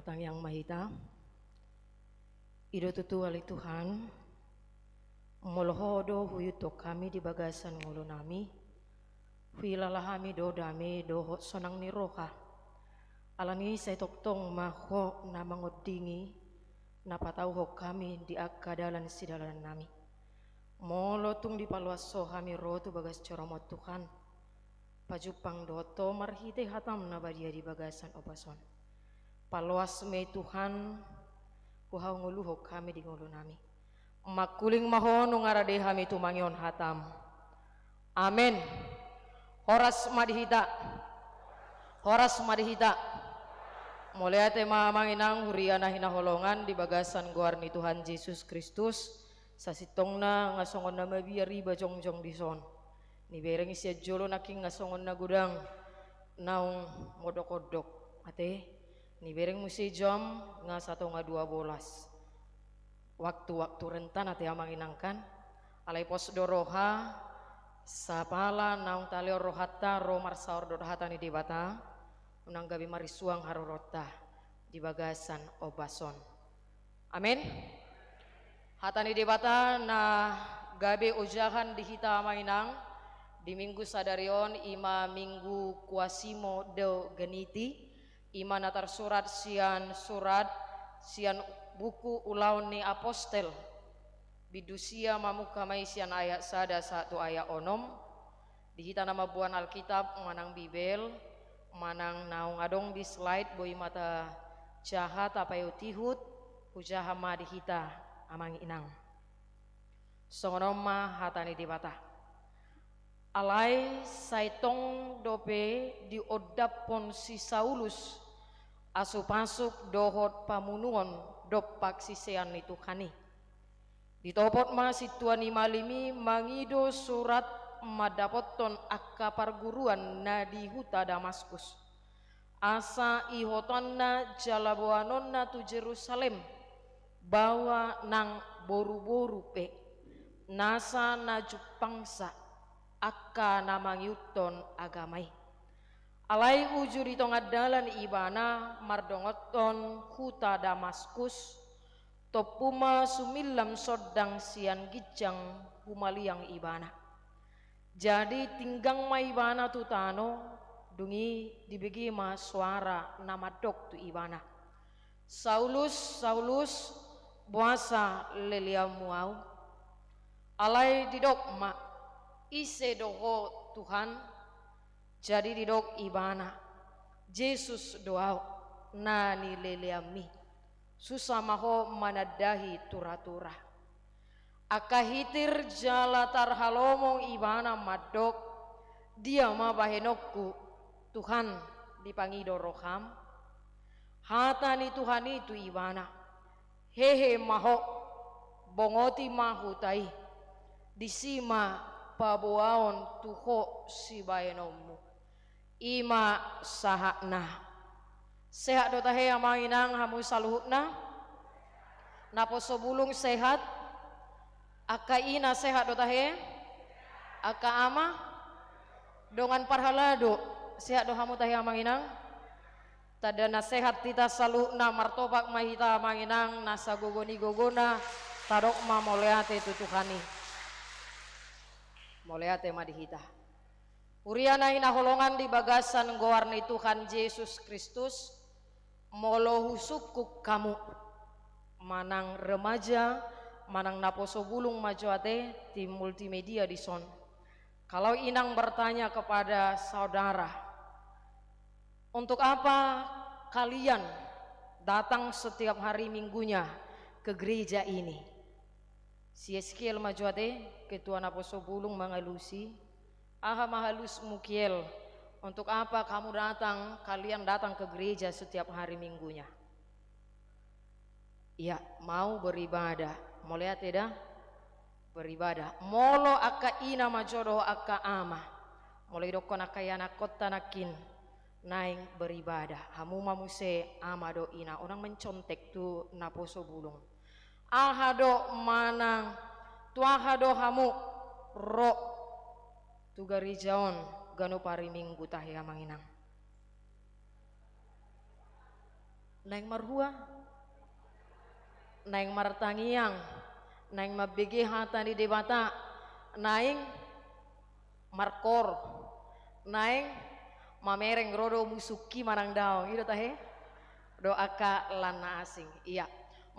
Tangiang ma hita. I do tutu ale Tuhan, molo Ho do huihuthon hami di bagasan ngolunami, huhilala hami do dame dohot sonang ni roha. Alani i sai tongtong ma Ho na mangondingi, na patauhon hami di angka dalan sidalanannami. Molo tung dipaloas Ho hami ro tu bagas joroMon Tuhan, pajumpang dohot Ho marhite hataM na badia di bagasan ombas on. Paloas ma i Tuhan, huhangoluhon hami di ngolunami. Mangkuling ma Ho nunga rade hami tumangihon hataM. Amen. Horas ma di hita. Horas ma di hita. Mauliate ma amang inang huria na hinaholongan di bagasan goar ni Tuhan Jesus Kristus. Sasintongna nga songon na mabiar iba jongjong dison. Nibereng sian jolo nangkin nga songon na godang naung mondokondok. Ate, nibereng muse jam nga satonga dua bolas. Waktu-waktu rentan ate amang inang kan. Alai pos do roha, sapala naung talehon rohanta ro marsaor dohot hata ni Debata, unang gabe marisuang haroronta di bagasan ombas on. Amen. Hata ni Debata na gabe ojahan di hita amang inang di minggu sadari on, i ma minggu Quasimodogeniti, i ma na tarsurat sian surat, sian buku Ulaon ni Apostel. Bindu sia, mamungka ma i sian ayat sada sahat tu ayat onom. Di hita na mamboan Alkitab manang Bibel, manang naung adong di slide boi ma tajaha tapaihutihut, hujaha ma di hita amang inang. Songon on ma hata ni Debata. Alai sai tong dope diondaphon si Saulus asupasup dohot pamunuon dompak sisean ni Tuhan i. Ditopot ma sintua ni malim i mangido surat mandapothon angka parguruan na di huta Damaskus, asa ihotanna jala boanonna tu Jerusalem, baoa nang boruboru pe, nasa na jumpangsa angka na mangihuthon agama i. Alai uju di tonga dalan ibana mardonganhon huta Damaskus, tompu ma sumillam sondang sian ginjang humaliang ibana. Jadi tinggang ma ibana tu tano, dung i dibege ma soara na mandok tu ibana: Saulus, Saulus, boasa leleanmu ahu? Alai didok ma: Ise do Ho, Tuhan? Jadi didok ibana: Jesus do ahu, na nileleanmi. Susa ma ho manandahi turatura. Angka hitir jala tarhalomong ibana mandok: Dia ma bahenonku, Tuhan, dipangido roham? Hata ni Tuhan i tu ibana: Hehe ma ho, bongoti ma huta i, disi ma paboaon tu ho sibahenonmu. I ma sahatna. Sehat do tahe amang inang hamu saluhutna? Naposo bulung sehat? Angka ina sehat do tahe? Angka ama? Dongan parhalado, sehat do hamu tahe amang inang? Tanda na sehat hita saluhutna, martopak ma hita amang inang, nasa gogo ni gogona, tadok ma mauliate tu Tuhan i. Mauliate ma di hita. Huria na hinaholongan di bagasan goar ni Tuhan Jesus Kristus, molo husungkun hamu, manang remaja, manang naposo bulung ma jo ate, tim multimedia dison. Kalau inang bertanya kepada saudara, untuk apa kalian datang setiap hari Minggunya ke gereja ini? Si Eskiel ma jo ate, ketua naposo bulung mangalusi. Aha ma alusmu Kiel? Untuk apa kamu datang, kalian datang ke gereja setiap hari Minggunya? Ya, mau beribadah. Mauliate da? Beribadah. Molo angka ina ma jo dohot angka ama, molo idokkon angka ianakkonta nangkin naeng beribadah, hamu ma muse ama dohot ina, unang mencontek tu naposo bulung. Aha do manang tu aha do hamu ro tu gareja on ganup ari Minggu tahe amang inang? Naeng marhua, naeng martangiang, naeng mambege hata ni Debata, naeng markoor, naeng mamereng ro do musungki manang daong, i do tahe? Dohot angka lan na asing. Ia.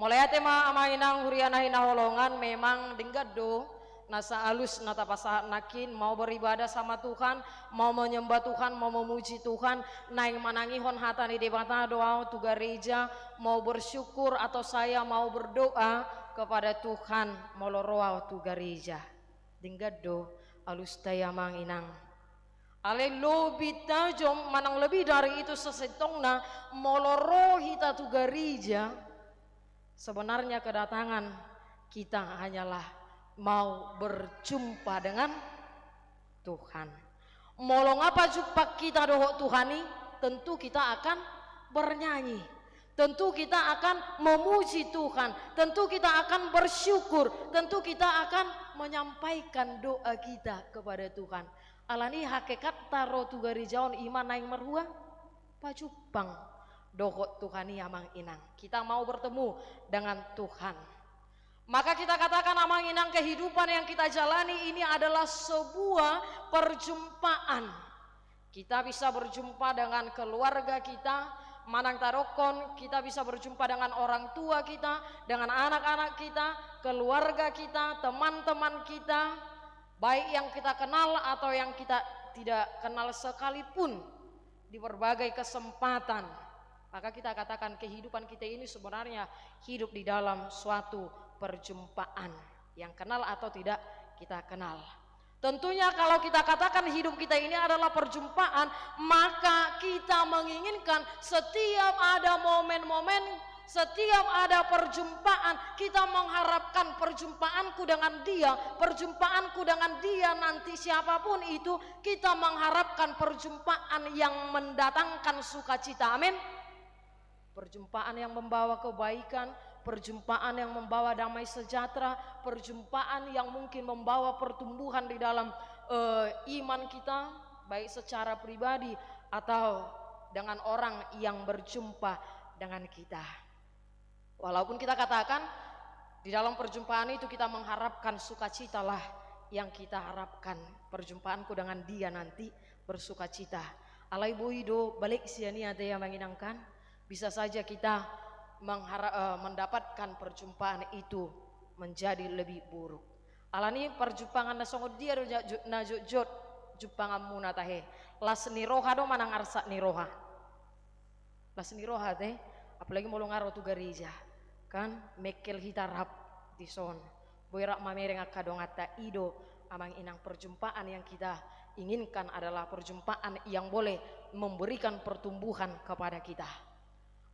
Mauliate ma amang inang huria na hinaholongan, memang denggan do nasa alus na tapasahat nangkin, mau beribadah sama Tuhan, mau menyembah Tuhan, mau memuji Tuhan, naeng manangihon hata ni Debata do ahu tu gareja, mau bersyukur atau saya mau berdoa kepada Tuhan, molo ro ahu tu gareja. Denggan do alusta i amang inang. Alai lobi tajom manang lebih dari itu sasintongna, molo ro hita tu gareja, sebenarnya kedatangan kita hanyalah mau berjumpa dengan Tuhan. Molo nga pajumpang hita dohot Tuhan i, tentu kita akan bernyanyi. Tentu kita akan memuji Tuhan. Tentu kita akan bersyukur. Tentu kita akan menyampaikan doa kita kepada Tuhan. Alani hakikatta ro tu gareja on i ma naeng marhua? Pajumpang dohot Tuhan i amang inang. Kita mau bertemu dengan Tuhan. Maka kita katakan amang inang, kehidupan yang kita jalani ini adalah sebuah perjumpaan. Kita bisa berjumpa dengan keluarga kita, manang tadokkon kita bisa berjumpa dengan orang tua kita, dengan anak-anak kita, keluarga kita, teman-teman kita, baik yang kita kenal atau yang kita tidak kenal sekalipun, di berbagai kesempatan. Maka kita katakan kehidupan kita ini sebenarnya hidup di dalam suatu perjumpaan, yang kenal atau tidak kita kenal. Tentunya kalau kita katakan hidup kita ini adalah perjumpaan, maka kita menginginkan setiap ada momen-momen, setiap ada perjumpaan, kita mengharapkan perjumpaanku dengan dia, perjumpaanku dengan dia nanti siapapun itu, kita mengharapkan perjumpaan yang mendatangkan sukacita. Amin. Perjumpaan yang membawa kebaikan, perjumpaan yang membawa damai sejahtera, perjumpaan yang mungkin membawa pertumbuhan di dalam, eh, iman kita, baik secara pribadi atau dengan orang yang berjumpa dengan kita. Walaupun kita katakan di dalam perjumpaan itu kita mengharapkan sukacitalah yang kita harapkan, perjumpaanku dengan dia nanti bersukacita. Alai boi do balik sian i ate amang inang kan. Bisa saja kita menghara-, eh, mendapatkan perjumpaan itu menjadi lebih buruk. Alani parjumpangan na songon dia do na jo-, na jotjot jumpanganmuna tahe? Las ni roha do manang arsak ni roha? Las ni roha te, apalagi molo nga ro tu gareja, kan, mengkel hita rap dison. Boi rap mamereng angka donganta, i do amang inang perjumpaan yang kita inginkan adalah perjumpaan yang boleh memberikan pertumbuhan kepada kita.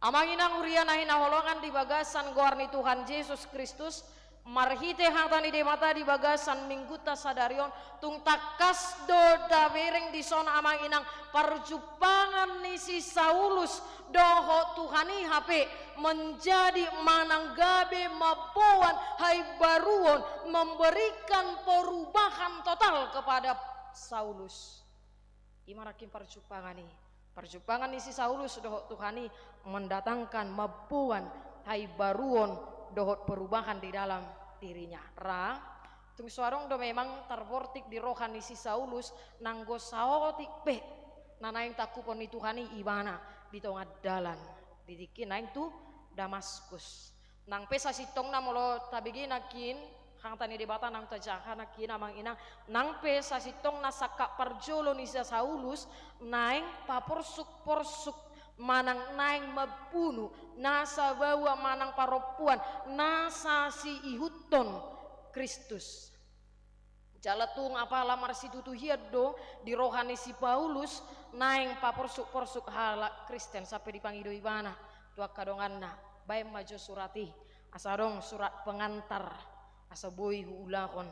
Amang inang huria na hinaholongan di bagasan goar ni Tuhan Jesus Kristus, marhite hata ni Debata di bagasan minggunta sadari on, tung tangkas do tabereng dison amang inang parjumpangan ni si Saulus dohot Tuhan i hape menjadi manang gabe mamboan haimbaruon, memberikan perubahan total kepada Saulus. I ma nangkin parjumpangan i. Parjumpangan ni si Saulus dohot Tuhan i mendatangkan mamboan haimbaruon dohot perubahan di dalam dirinya. Ra, tung so adong do memang tarbortik di roha ni si Saulus nanggo saotik pe na naeng tangkupon ni Tuhan i ibana di tonga dalan di tingki naeng tu Damaskus. Nang pe sasintongna molo tabege nangkin hata ni Debata naung tajaha nangkin amang inang, nang pe sasintongna sangkap parjolo ni si Saulus naeng paporsuk-porsuk manang naeng mambunu nasa baoa manang parompuan nasa siihuthon Kristus. Jala tung apala marsitutu hian do di roha ni si Paulus naeng paporsuk-porsuk halak Kristen sampe dipangido ibana tu angka donganna, baen ma jo surat i, asa adong surat pengantar, asa boi huulahon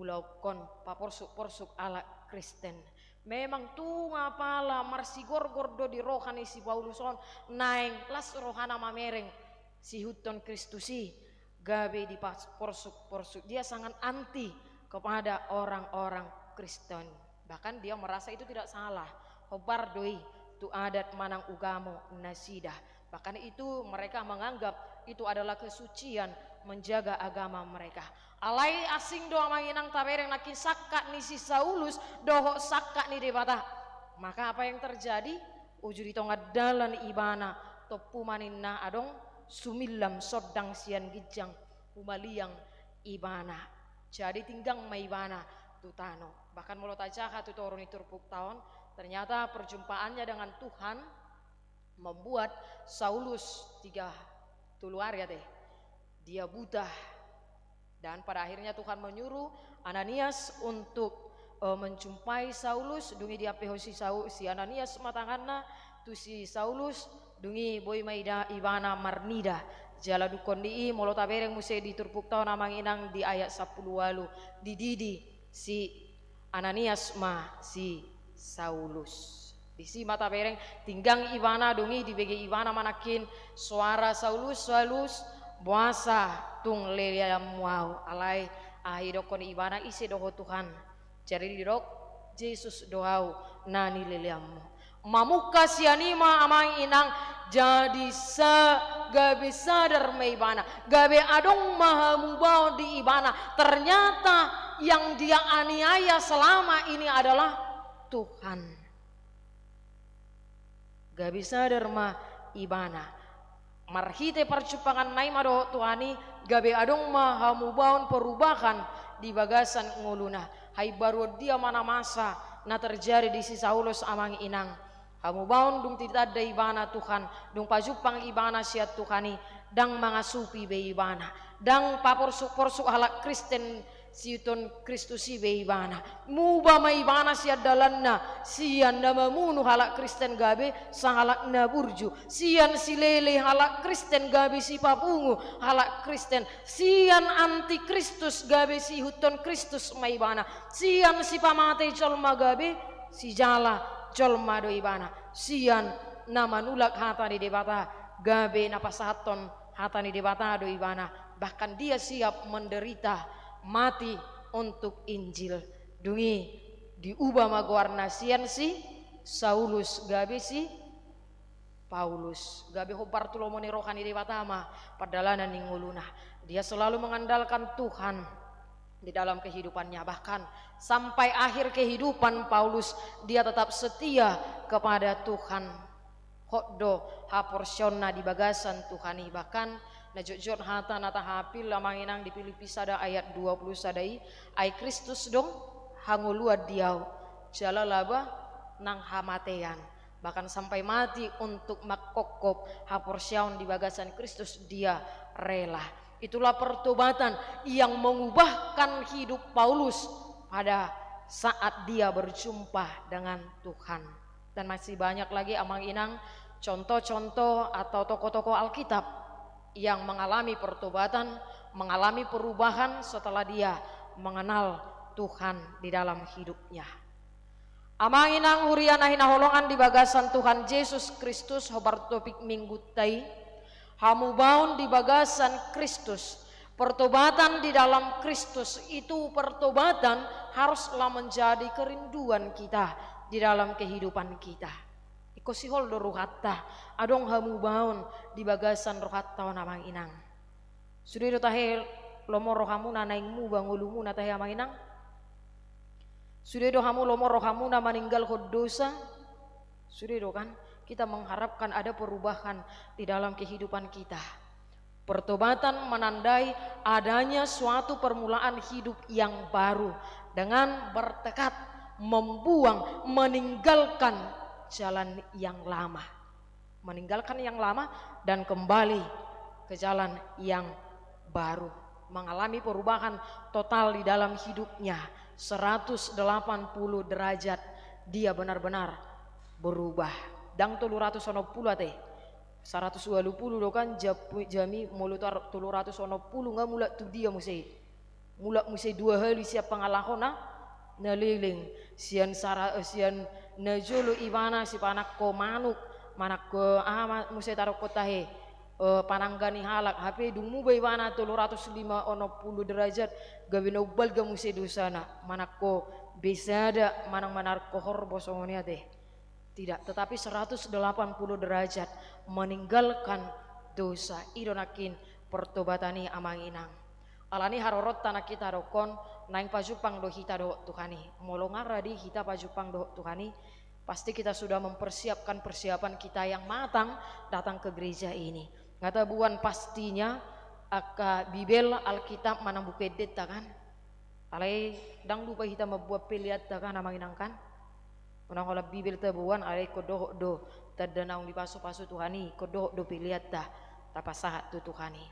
ulaonkon paporsuk-porsuk halak Kristen. Memang tung apala marsigorgor do di roha ni si Paulus on naeng las rohana mamereng siihuthon Kristus i, gabe dipaporsuk-porsuk. Dia sangat anti kepada orang-orang Kristen. Bahkan dia merasa itu tidak salah. Hombar do i tu adat manang ugamo nasida. Bahkan itu mereka menganggap itu adalah kesucian menjaga agama mereka. Alai asing do amang inang tabereng nangkin sangkap ni si Saulus dohot sangkap ni Debata. Maka apa yang terjadi? Uju di tonga dalan ibana, tompu ma ninna adong sumillam sondang sian ginjang, humaliang ibana. Jadi tinggang ma ibana tu tano. Bahkan molo tajaha tu toru ni turpukta on, ternyata perjumpaannya dengan Tuhan membuat Saulus tiga, tolu ari ate, dia buta. Dan pada akhirnya Tuhan menyuruh Ananias untuk, eh, menjumpai Saulus. Dung i diampehon si Sau-, si Ananias ma tanganna tu si Saulus, dung i boi ma ida ibana marnida. Jala dungkon ni i molo tabereng muse di turpukta on amang inang di ayat sampulu ualu, dididi si Ananias ma si Saulus. Disi ma tabereng, tinggang ibana, dung i dibege ibana ma nangkin soara, "Saulus, Saulus, boasa tung leleanmu ahu?" Alai aha didokkon ibana, "Ise do ho Tuhan?" Jadi didok, "Jesus do ahu na nileleanmu." Mamungka sian i ma amang inang, jadi sa-, gabe sadar ma ibana, gabe adong ma hamubaon di ibana. Ternyata yang dia aniaya selama ini adalah Tuhan. Gabe sadar ma ibana. Marhite parjumpanganna i ma dohot Tuhan i, gabe adong ma hamubaon, perubahan di bagasan ngoluna. Haimbaruon dia ma na masa na terjadi di si Saulus amang inang. Hamubaon dung ditanda ibana Tuhan, dung pajumpang ibana sian Tuhan i, ndang mangasupi be ibana, ndang paporsuk-porsuk halak Kristen siihuthon Kristus i be ibana. Muba ma ibana sian dalanna, sian na mamunu halak Kristen gabe sahalak na burju, sian silele halak Kristen gabe sipapungu halak Kristen, sian antikristus gabe siihuthon Kristus ma ibana, sian sipamate jolma gabe sijala jolma do ibana, sian na manulak hata ni Debata gabe na pasahathon hata ni Debata do ibana. Bahkan dia siap menderita, mati untuk Injil. Dung i diuba ma goarna sian si Saulus gabe si Paulus. Gabe hombar tu lomo ni roha ni Debata ma pardalanan ni ngoluna. Dia selalu mengandalkan Tuhan di dalam kehidupannya. Bahkan sampai akhir kehidupan Paulus, dia tetap setia kepada Tuhan. Hot do haporseaonna di bagasan Tuhan i. Bahkan na jotjot hata na tahapil amang inang di Pilippi sada ayat dua puluh sada i, "Ai Kristus do hangoluan di ahu, jala laba nang hamatean." Bahkan sampai mati untuk mangkophop haporseaon di bagasan Kristus dia rela. Itulah pertobatan yang mengubahkan hidup Paulus pada saat dia berjumpa dengan Tuhan. Dan masih banyak lagi amang inang contoh-contoh atau tokoh-tokoh Alkitab yang mengalami pertobatan, mengalami perubahan setelah dia mengenal Tuhan di dalam hidupnya. Amang inang huria na hinaholongan di bagasan Tuhan Jesus Kristus, hombar topik minggunta i, hamubaon di bagasan Kristus. Pertobatan di dalam Kristus itu, pertobatan haruslah menjadi kerinduan kita di dalam kehidupan kita. Ingkon sihol do rohanta, adong hamubaon di bagasan rohanta on amang inang. Sude do tahe lomo rohamuna naeng muba ngolumuna tahe amang inang? Sude do hamu lomo rohamuna maninggalhon dosa? Sude do kan? Kita mengharapkan ada perubahan di dalam kehidupan kita. Pertobatan menandai adanya suatu permulaan hidup yang baru dengan bertekad membuang, meninggalkan jalan yang lama. Meninggalkan yang lama dan kembali ke jalan yang baru. Mengalami perubahan total di dalam hidupnya, seratus delapan puluh derajat, dia benar-benar berubah. Ndang tolu ratus onom pulu ate, saratus ualu pulu do kan, jap-, jami molo tar-, tolu ratus onom pulu nga mulak tu dia muse i. Mulak muse dua hali sian pangalahona na leleng, sian sara-, sian najolo ibana sipanangko manuk, manangko aha ma-, muse taruhon tahe, eh, panangga ni halak, hape dung muba ibana tolu ratus lima onom pulu derajat, gabe na umbalga muse dosana, manangko be sada manang manangko horbo songon i ate. Tidak, tetapi seratus delapan puluh derajat meninggalkan dosa. I do nangkin pertobatan i, amang inang. Alani i haroronta nangkin tadokkon, naeng pajumpang do hita dohot Tuhan i. Molo nga radi hita pajumpang dohot Tuhan i, pasti kita sudah mempersiapkan persiapan kita yang matang datang ke gereja ini. Nga taboan pastinya angka Bibel, Alkitab manang buku endenta kan. Alai ndang lupa hita mamboan peleanta kan, amang inang kan. Unang holan Bibel taboan, alai ingkon dohot do tanda naung dipasupasu Tuhan i, ingkon dohot do peleanta tapasahat tu Tuhan i.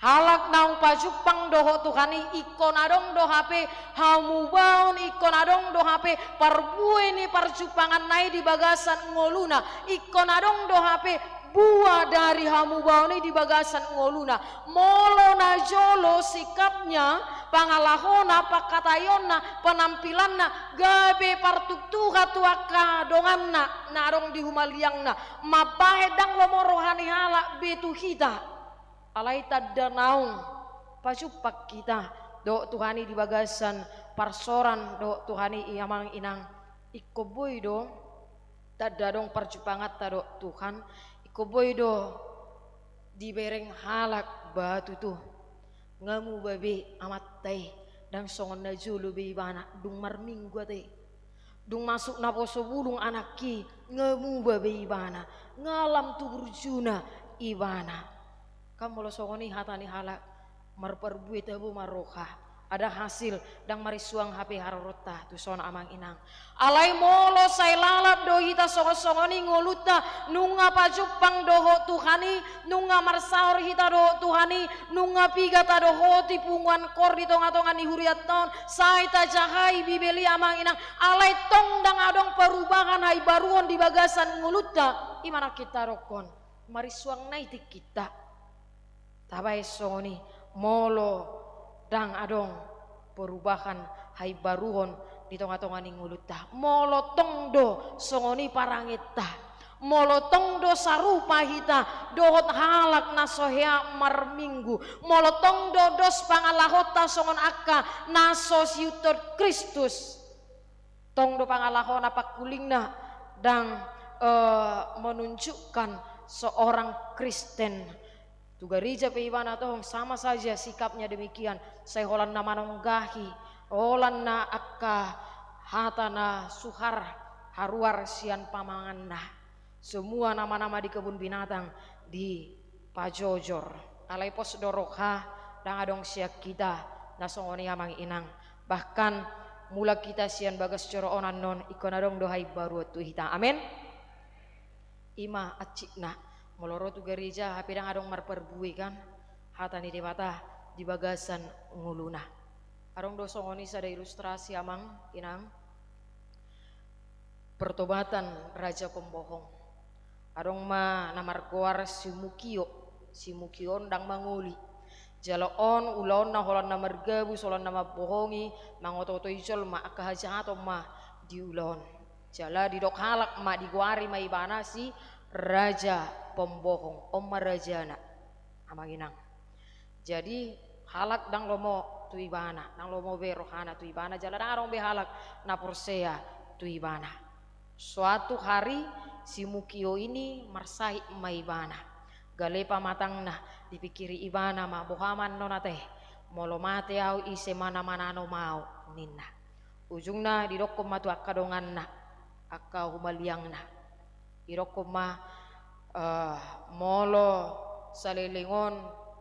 Halak naung pajumpang dohot Tuhan i, ingkon adong do hape hamubaon, ingkon adong do hape parbue ni parjumpanganna i di bagasan ngoluna, ingkon adong do hape buah dari hamubaon i di bagasan ngoluna. Molo najolo sikapnya, pangalahona, pangkataionna, penampilanna gabe partuktuha tu angka donganna na adong di humaliangna, mambahen ndang lomo roha ni halak be tu hita. Alai tanda naung pajumpang hita dohot Tuhan i di bagasan parsoran dohot Tuhan i, amang inang. Ingkon boi do tanda adong parjumpanganta dohot Tuhan, ingkon boi do dibereng halak ba tutu. Nga muba be amanta i, ndang songon najolo be ibana, dung marminggu ate. Dung masuk naposo bulung anak i, nga muba be ibana, nga lam tu burjuna ibana. Kan molo songon i hata ni halak, marparbue tabo ma roha, ada hasil, ndang marisuang hape haroronta tu son, amang inang. Alai molo sai lalap do hita songon-songon i ngolunta, nunga pajumpang dohot Tuhan i, nunga marsaor hita dohot Tuhan i, nunga piga tadohoti punguan koor di tonga-tonga ni hurianta on, sai tajahai Bibel i, amang inang, alai tong ndang adong perubahan, haimbaruon di bagasan ngolunta, i ma nangkin tadokkon, marisuang nai tingkinta. Tabaen songon i, molo ndang adong perubahan, haimbaruon di tonga-tonga ni ngolunta, molo tong do songon i parangenta, molo tong do sarupa hita dohot halak na so hea marminggu, molo tong do dos pangalahonta songon angka na so siihuthon Kristus, tong do pangalahona, pangkulingna ndang, eh, menunjukkan seorang Kristen. Tu gareja pe ibana tong, sama saja sikapnya demikian. Sai holan na manonggahi, holan na angka hata na suhar haruar sian pamanganna. Semua nama-nama di kebun binatang dipajojor. Alai pos do roha, ndang adong sian hita na songon i, amang inang. Bahkan mulak hita sian bagas joro on annon, ingkon adong do haimbaruon tu hita. Amen. I ma hansit na, molo ro tu gareja hape ndang adong marparbue kan, hata ni Debata di bagasan ngoluna. Adong do songon i sada ilustrasi, amang inang. Pertobatan raja pembohong. Adong ma na margoar si Mukio. Si Mukio on ndang mangoli. Jala on ulaonna holan na margabus, holan na mambohongi, mangoto-otoi jolma, angka hajahaton ma di ulaon. Jala didok halak ma, digoari ma ibana si raja pembohong. On ma rajana, amang inang. Jadi halak ndang lomo tu ibana, ndang lomo be rohana tu ibana, jala ndang adong be halak na porsea tu ibana. Suatu hari si Mukio ini marsahit ma ibana. Gale pamatangna, dipingkiri ibana ma, boha ma annon ate, molo mate au ise ma na mananom au, ninna. Ujungna didokkon ma tu angka donganna, angka humaliangna. Didokkon ma, eh, molo saleleng on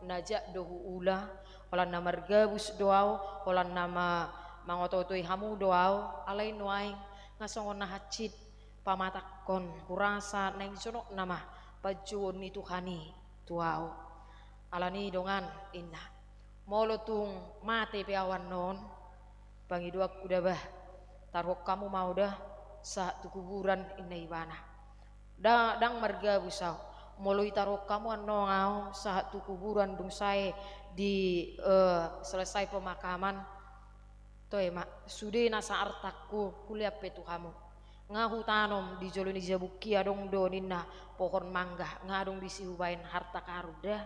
na jat do huula, holan na margabus do au, holan na ma-, mangoto-otoi hamu do au, alai nuaeng nga songon na hansit pamatangkon, hurasa naeng jonok nama panjouon ni Tuhan i tu au. Alani i dongan, inna, molo tung mate pe au annon, pangidoanku da bah, taruhon hamu ma au da sahat tu kuburan, inna ibana. Da-, ndang margabus au. Molo itaruhon hamu annon au sahat tu kuburan, dung sae di, eh, selesai pemakaman, toe ma, sude nasa artangku hulean pe tu hamu. Nga hutanom di jolo ni jabungki, adong do ninna pohon mangga, nga adong disi hubaen harta karun da.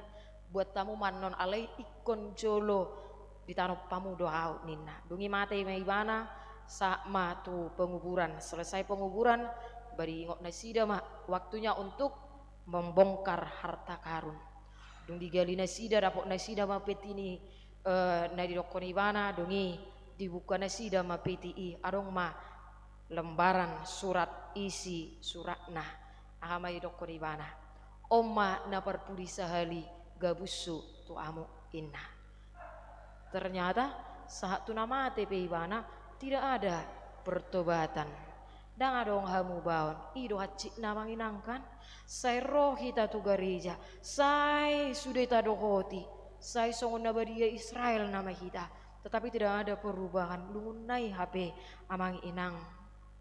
Buat hamu ma annon, alai ingkon jolo ditanom hamu do au, ninna. Dung i mate ma ibana, sahat ma tu penguburan. Selesai penguburan, Bari ingot nasida ma, waktunya untuk membongkar harta karun. Dung digali nasida, dapot nasida ma peti ni, eh, na didokkon ibana, dung i dibuka nasida ma peti i, adong ma lembaran surat isi suratna. Aha ma didokkon ibana? On ma na parpudi sahali gabushu tu amu, inna. Ternyata sahat tu na mate pe ibana, tidak ada pertobatan. Ndang adong hamubaon. I do hansit na manginangkan. Sai ro hita tu gareja, sai sude tadohoti, sai songon na badia Israel nama hita, tetapi tidak ada perubahan. Lungun nai hape amang inang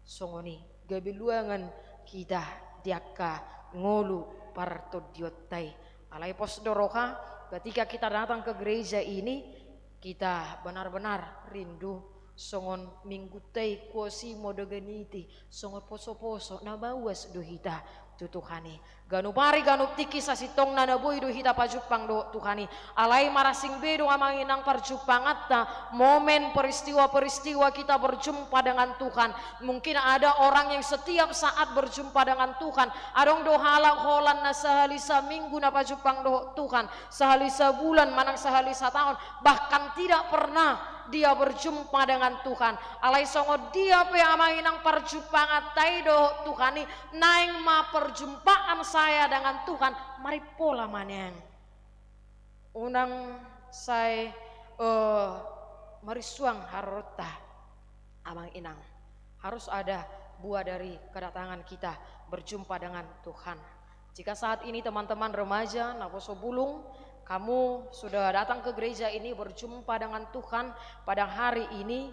songon i, gabe luangan hita di angka ngolu partondionta i. Alai pos do roha, ketika kita datang ke gereja ini, kita benar-benar rindu songon minggunta i, Quasimodogeniti, songon poso-poso na mauas do hita tu Tuhan i. Ganup ari, ganup tingki sasintongna na boi do hita pajumpang dohot Tuhan i. Alai marasing be do amang inang parjumpanganta, momen peristiwa-peristiwa kita berjumpa dengan Tuhan. Mungkin ada orang yang setiap saat berjumpa dengan Tuhan. Adong do halak holan na sahali saminggu na pajumpang dohot Tuhan, sahali sabulan manang sahali sataon, bahkan tidak pernah dia berjumpa dengan Tuhan. Alai songon dia pe amang inang parjumpanganta i dohot Tuhan i, naeng ma perjumpaan saya dengan Tuhan, marimpola ma nian. Unang sai, eh, marinsuang haroronta amang inang. Harus ada buah dari kedatangan kita berjumpa dengan Tuhan. Jika saat ini teman-teman remaja, naposobulung, kamu sudah datang ke gereja ini, berjumpa dengan Tuhan pada hari ini,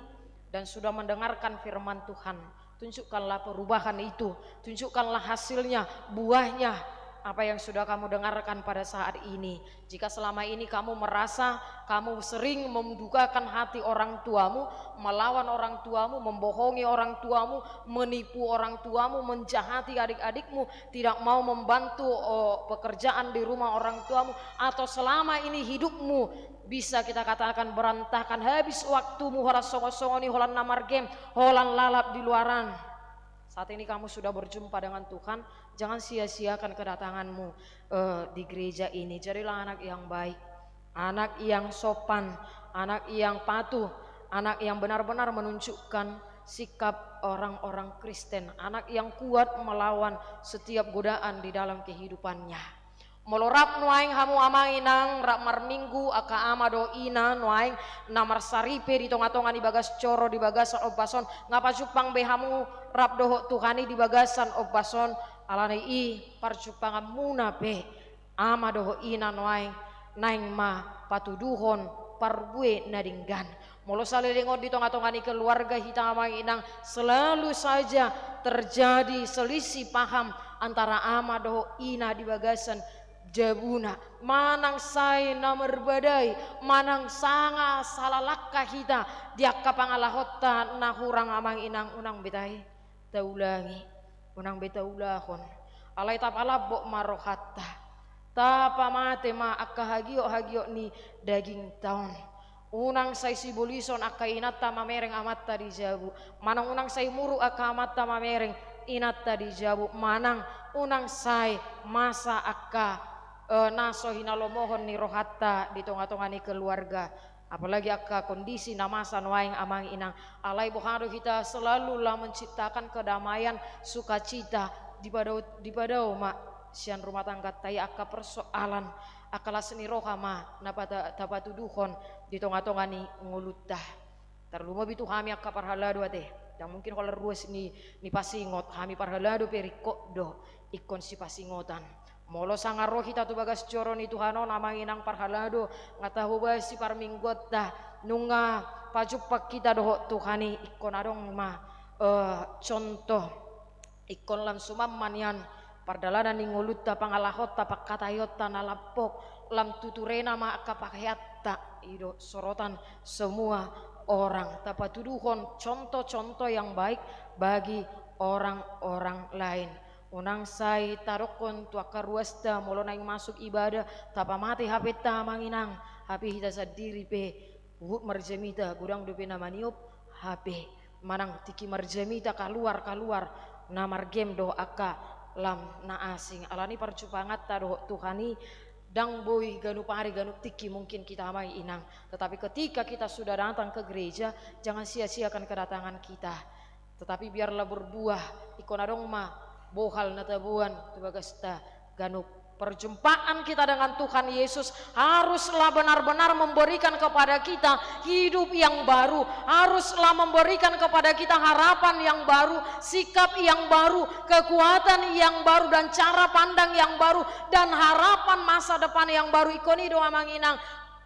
dan sudah mendengarkan firman Tuhan, tunjukkanlah perubahan itu, tunjukkanlah hasilnya, buahnya, apa yang sudah kamu dengarkan pada saat ini. Jika selama ini kamu merasa kamu sering mendukakan hati orang tuamu, melawan orang tuamu, membohongi orang tuamu, menipu orang tuamu, menjahati adik-adikmu, tidak mau membantu, oh, pekerjaan di rumah orang tuamu, atau selama ini hidupmu bisa kita katakan berantakan, habis waktumu holan songon-songon i, holan na margame, holan lalap di luaran. Saat ini kamu sudah berjumpa dengan Tuhan, jangan sia-siakan kedatanganmu, eh, di gereja ini. Jadilah anak yang baik, anak yang sopan, anak yang patuh, anak yang benar-benar menunjukkan sikap orang-orang Kristen, anak yang kuat melawan setiap godaan di dalam kehidupannya. Molo rap nuaeng hamu amang inang, rap marminggu angka ama dohot ina nuaeng na marsaripe di tonga-tonga ni bagas joro di bagasan ombas on, nga pajumpang be hamu rap dohot Tuhan i di bagasan ombas on, alani i parjumpanganmuna pe ama dohot ina nuaeng naeng ma patuduhon parbue na denggan. Molo saleleng on di tonga-tonga ni keluarga hita amang inang, selalu saja terjadi selisih paham antara ama dohot ina di bagasan jabuna. Manang sai na marbadai, manang sanga sala langka hita di angka pangalahonta na hurang amang inang, unang be tahe taulangi, unang be taulahon. Alai tapalambok ma rohanta, tapamate ma angka hagiot-hagiot ni dagingta on. Unang sai sibolison angka inanta mamereng amanta di jabu, manang unang sai muruk angka amanta mamereng inanta di jabu, manang unang sai masa angka, eh, na so hinalomohon ni rohanta di tonga-tonga ni keluarga. Apalagi angka kondisi na masa nuaeng amang inang. Alai boha do hita selalu lam menciptakan kedamaian, sukacita, dipadao, dipadao ma sian rumah tangganta i angka persoalan, angka las ni roha ma na pata-, tapatuduhon di tonga-tonga ni ngolunta. Tarlumobi tu hami angka parhalado ate, ndang mungkin holan ruas ni, ni pasingot, hami parhalado pe ringkot do ingkon sipasingotan. Molo sanga ro hita tu bagas joro ni Tuhan on amang inang parhalado, nga tahobasi parmingguonta, nunga pajumpang hita dohot Tuhan i, ingkon adong ma, eh, contoh, ingkon lam suman ma nian pardalanan ni ngolunta, pangalahonta, pangkataionta na lampok, lam tuturena ma angka paheanta, i do sorotan semua orang, tapatuduhon contoh-contoh yang baik bagi orang-orang lain. Unang sai tadokkon tu angka ruasta molo naeng masuk ibadah, tapamate H P-ta amang inang, H P hita sandiri pe, huhut marjamita godang dope na maniop H P. Manang tingki marjamita kaluar, kaluar, na margame dohot angka lam na asing. Alani parjumpanganta dohot Tuhan i, ndang boi ganup ari ganup tingki mungkin hita amang inang. Tetapi ketika kita sudah datang ke gereja, jangan sia-siakan kedatangan kita. Tetapi biarlah berbuah, ingkon adong ma bohal na taboan tu bagasta ganup. Perjumpaan kita dengan Tuhan Yesus haruslah benar-benar memberikan kepada kita hidup yang baru, haruslah memberikan kepada kita harapan yang baru, sikap yang baru, kekuatan yang baru, dan cara pandang yang baru, dan harapan masa depan yang baru. Ingkon i do amang inang,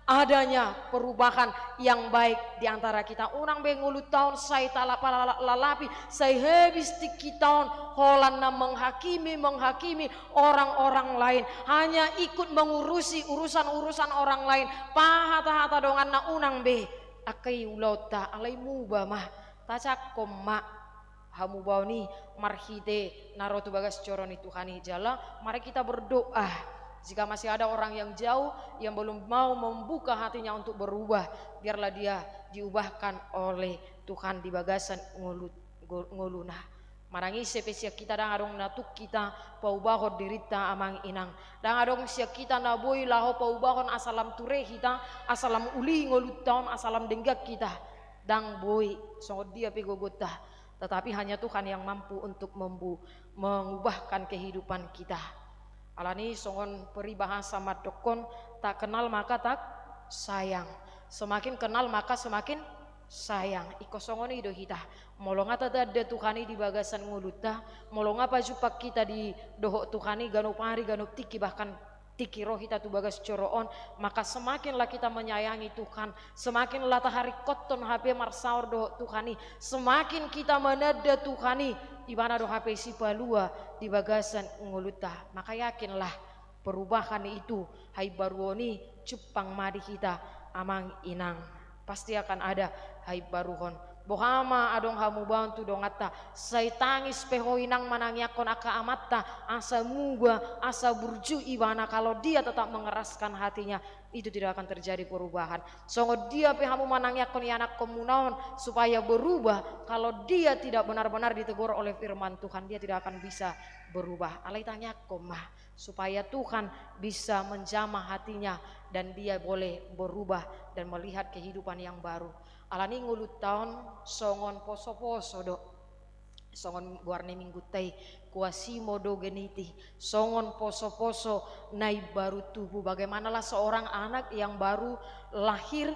adanya perubahan yang baik di antara kita. Unang be ngolunta on sai talap-, lalapi, sai habis tingkinta on holan na menghakimi, menghakimi orang-orang lain. Hanya ikut mengurusi urusan-urusan orang lain. Pahata-hata donganna, unang be. Angka i ulaonta, alai muba ma. Tajangkon ma hamubaon i marhite na ro tu bagas joro ni Tuhan i. Jala mari kita berdoa. Jika masih ada orang yang jauh, yang belum mau membuka hatinya untuk berubah, biarlah dia diubahkan oleh Tuhan di bagasan ngolu-, go-, ngoluna. Manang ise pe sian hita, ndang adong na tuk hita paubahon dirinta amang inang. Ndang adong sian hita na boi laho paubahon asa lam ture hita, asa lam uli ngolunta on, asa lam denggan hita. Ndang boi, songon dia pe gogonta. Tetapi hanya Tuhan yang mampu untuk membu-, mengubahkan kehidupan kita. Alani songon peribahasa mandokkon, tak kenal maka tak sayang. Semakin kenal maka semakin sayang. Ingkon songon i do hita. Molo nga tatanda Tuhan i di bagasan ngolunta, molo nga pajumpang hita di dohot Tuhan i ganup ari ganup tingki, bahkan tingki ro hita tu bagas joro on, maka semakinlah kita menyayangi Tuhan, semakinlah taharingkothon hape marsaor dohot Tuhan i, semakin kita mananda Tuhan i, ibana do hape sipalua di bagasan ngolunta. Maka yakinlah, perubahan itu, haimbaruon i, jumpang ma di hita amang inang. Pasti akan ada haimbaruhon. Boha ma adong hamubaon tu donganta, sai tangis pe ho inang manangiangkon angka amanta, asa muba, asa burju ibana, kalau dia tetap mengeraskan hatinya, itu tidak akan terjadi perubahan. Songon dia pe hamu manangiangkon ianakkonmuna on supaya berubah, kalau dia tidak benar-benar ditegur oleh firman Tuhan, dia tidak akan bisa berubah. Alai tangiangkon ma supaya Tuhan bisa menjamah hatinya dan dia boleh berubah dan melihat kehidupan yang baru. Alani ngolunta on songon poso-poso do. Songon goar ni minggunta i, Quasimodogeniti, songon poso-poso na imbaru tubuh. Bagaimanalah seorang anak yang baru lahir,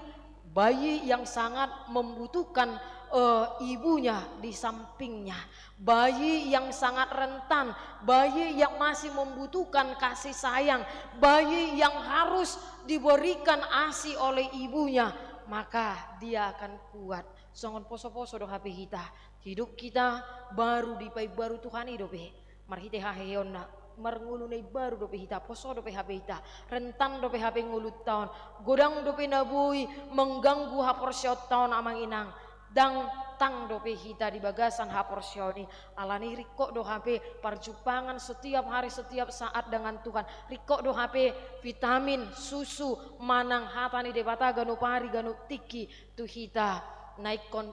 bayi yang sangat membutuhkan, eh, ibunya di sampingnya, bayi yang sangat rentan, bayi yang masih membutuhkan kasih sayang, bayi yang harus diberikan ASI oleh ibunya, maka dia akan kuat. Songon poso-poso do hape hita. Hidup hita baru dipaimbaru Tuhan i dope. Marhite haheheonna, marngolu na imbaru dope hita, poso dope hape hita, rentan dope hape ngolunta on, godang dope na boi mengganggu haporseaonta on amang inang, ndang tang dope hita di bagasan haporseaon i. Alani ringkot do hape parjumpangan setiap hari, setiap saat dengan Tuhan. Ringkot do hape vitamin, susu, manang hata ni Debata ganup ari ganup tingki tu hita, na ingkon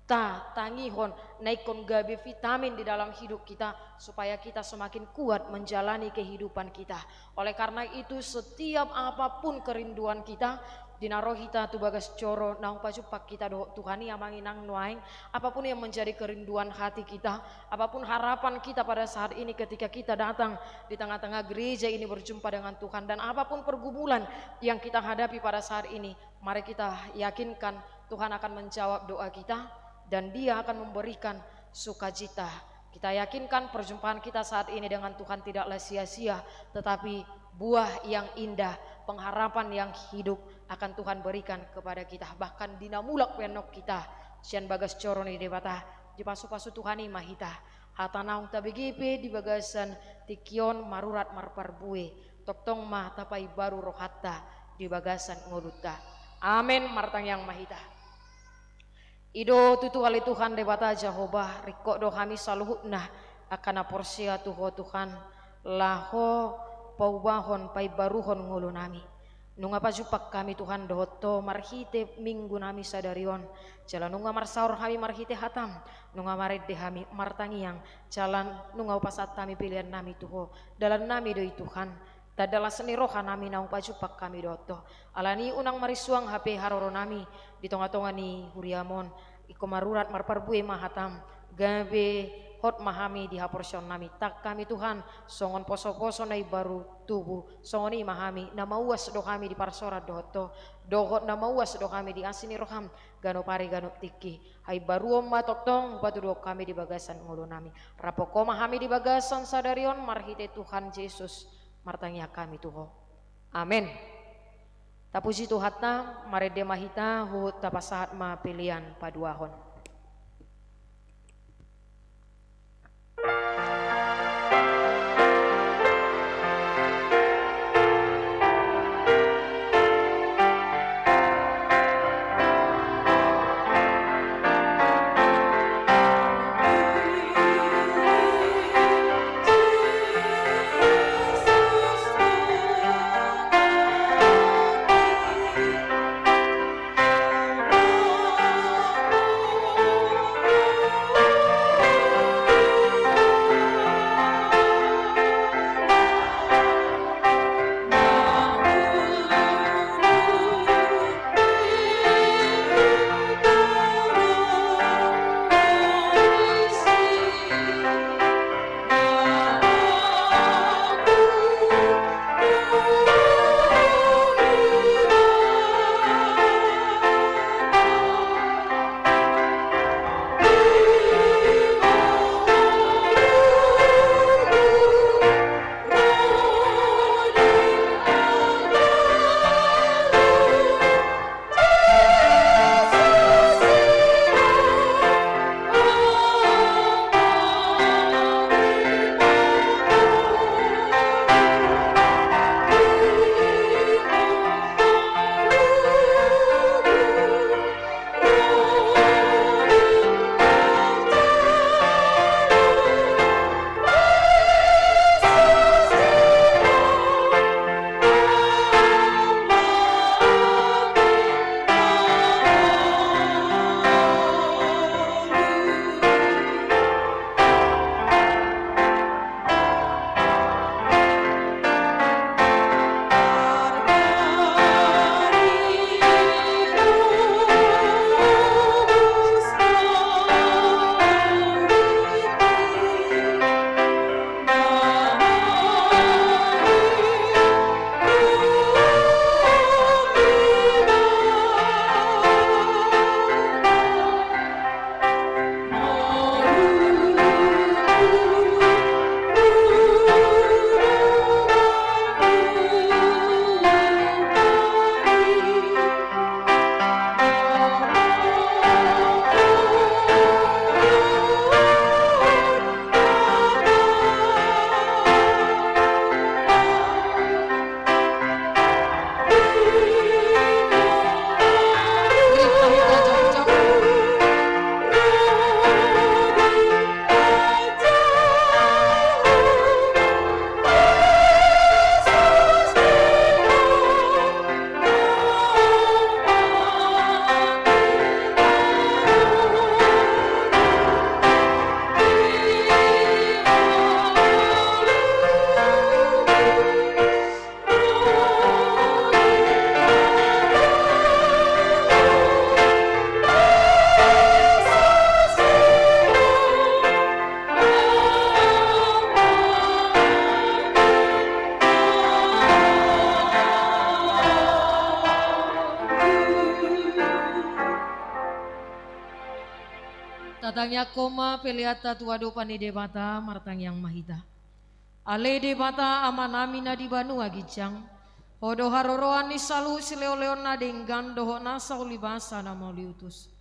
tatangihon, na ingkon gabe vitamin di dalam hidup kita, supaya kita semakin kuat menjalani kehidupan kita. Oleh karena itu, setiap apapun kerinduan kita, di na ro hita tu bagas joro naung pajumpang hita dohot Tuhan i amang inang nuaeng, apapun yang menjadi kerinduan hati kita, apapun harapan kita pada saat ini ketika kita datang di tengah-tengah gereja ini berjumpa dengan Tuhan, dan apapun pergumulan yang kita hadapi pada saat ini, mari kita yakinkan Tuhan akan menjawab doa kita dan Dia akan memberikan sukacita. Kita yakinkan perjumpaan kita saat ini dengan Tuhan tidaklah sia-sia, tetapi buah yang indah, pengharapan yang hidup akan Tuhan berikan kepada kita. Bahkan di na mulak pe annon hita sian bagas joro ni Debata, dipasu-pasu Tuhan i ma hita. Hata naung tabege pe di bagasan tingki on marurat marparbue, tongtong ma tapaimbaru rohanta di bagasan ngolunta. Amen. Martangiang ma hita. I do tutu ale Tuhan Debata Jahowa, ringkot do hami saluhutna angka na porsea tu Ho Tuhan, laho paubahon, paimbaruhon ngolunami. Nunga pajumpang hami Tuhan dohot Ho marhite minggu nami sadari on, jala nunga marsaor hami marhite hataM, nunga marende hami martangiang, jala nunga hupasahat hami pelean nami tu Ho. Dalan nami do i Tuhan, tanda las ni roha nami naung pajumpang hami dohot Ho. Alani unang marisuang hape haroro nami di tonga-tonga ni huriaM on, ingkon marurat marparbue ma hataM, gabe hot ma hami di haporseaon nami. Tangkas hami Tuhan, songon poso-poso na imbaru tubu, songon i ma hami, na mauas do hami di parsaoran dohot Ho, dohot na mauas do hami di asi ni rohaM, ganup ari ganup tingki. Haimbaruon ma tongtong hupatuduhon hami di bagasan ngolu nami. Raphon Ho ma hami di bagasan sadari on marhite Tuhan Jesus, martangiang hami tu Ho. Amen. Tapuji Tuhanta, marende ma hita, huhut tapasahat ma pelean paduahon. Tatangiangkon ma peleanta tu adopan ni Debata, martangiang ma hita. Ale Debata Amanami na di banua ginjang, Ho do haroroan ni saluhut silehonlehon na denggan dohot nasa ulibasa na mauliutus.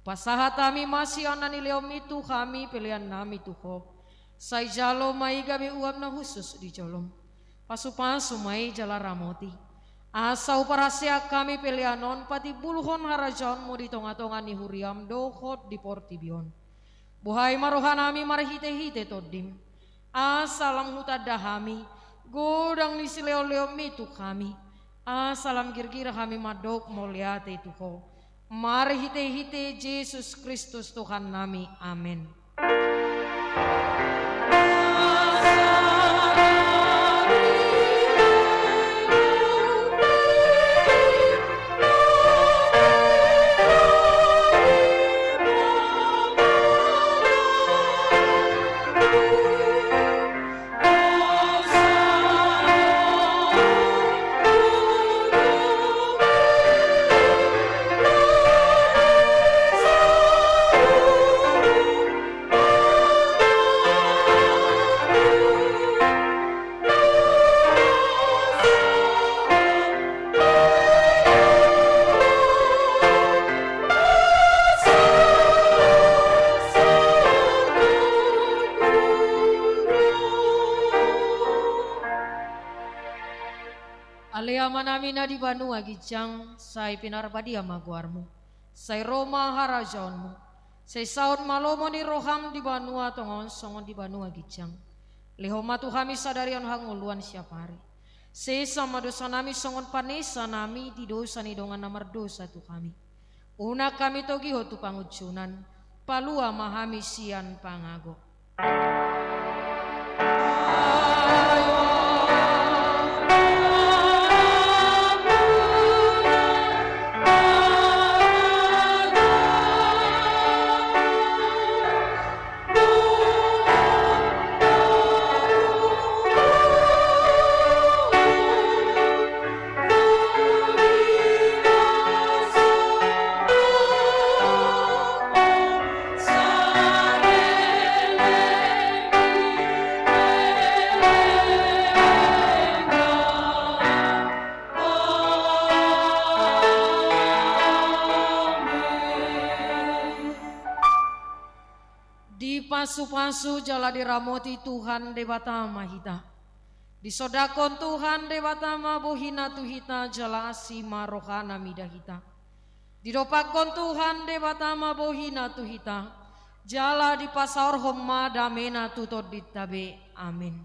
Pasahat hami ma sian na nilehonMi tu hami peleannami tu Ho. Sai jalo ma i gabe uap na hushus di joloM. Pasupasu ma i jala ramoti, asa huparhaseang hami pelean on patimbulhon harajaonMu di tongatonga ni huriaM dohot di portibi on. Buhai ma rohanami marhitehite TondiM, asa lam hutanda hami godang ni silehonlehonMi tu hami, Asa lam girgir hami mandok mauliate tu Ho, marhitehite Jesus Kristus Tuhannami. Amen. Ale Amanami na di banua ginjang, sai pinarbadia ma goarMu. Sai ro ma harajaonMu. Sai saut ma lomo ni rohaM di banua tonga on songon di banua ginjang. Lehon ma tu hami sadari on hangoluan siapari. Sesa ma dosanami songon panesanami di dosa ni dongan na mardosa tu hami. Unang hami togihon tu pangunjunan, palua ma hami sian pangago. Dipasupasu jala diramoti Tuhan Debata ma hita. Disondangkon Tuhan Debata ma bohiNa tu hita jala asi ma rohaNa mida hita. Didompakkon Tuhan Debata ma bohiNa tu hita, jala dipasaorhon ma dameNa tu tondinta be. Amen.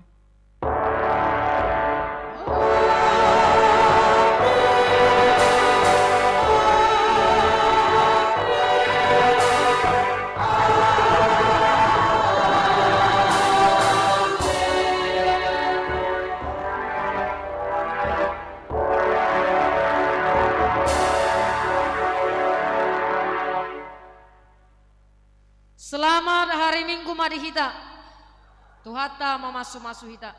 Selamat hari Minggu ma di hita. Tuhanta mamasumasu hita.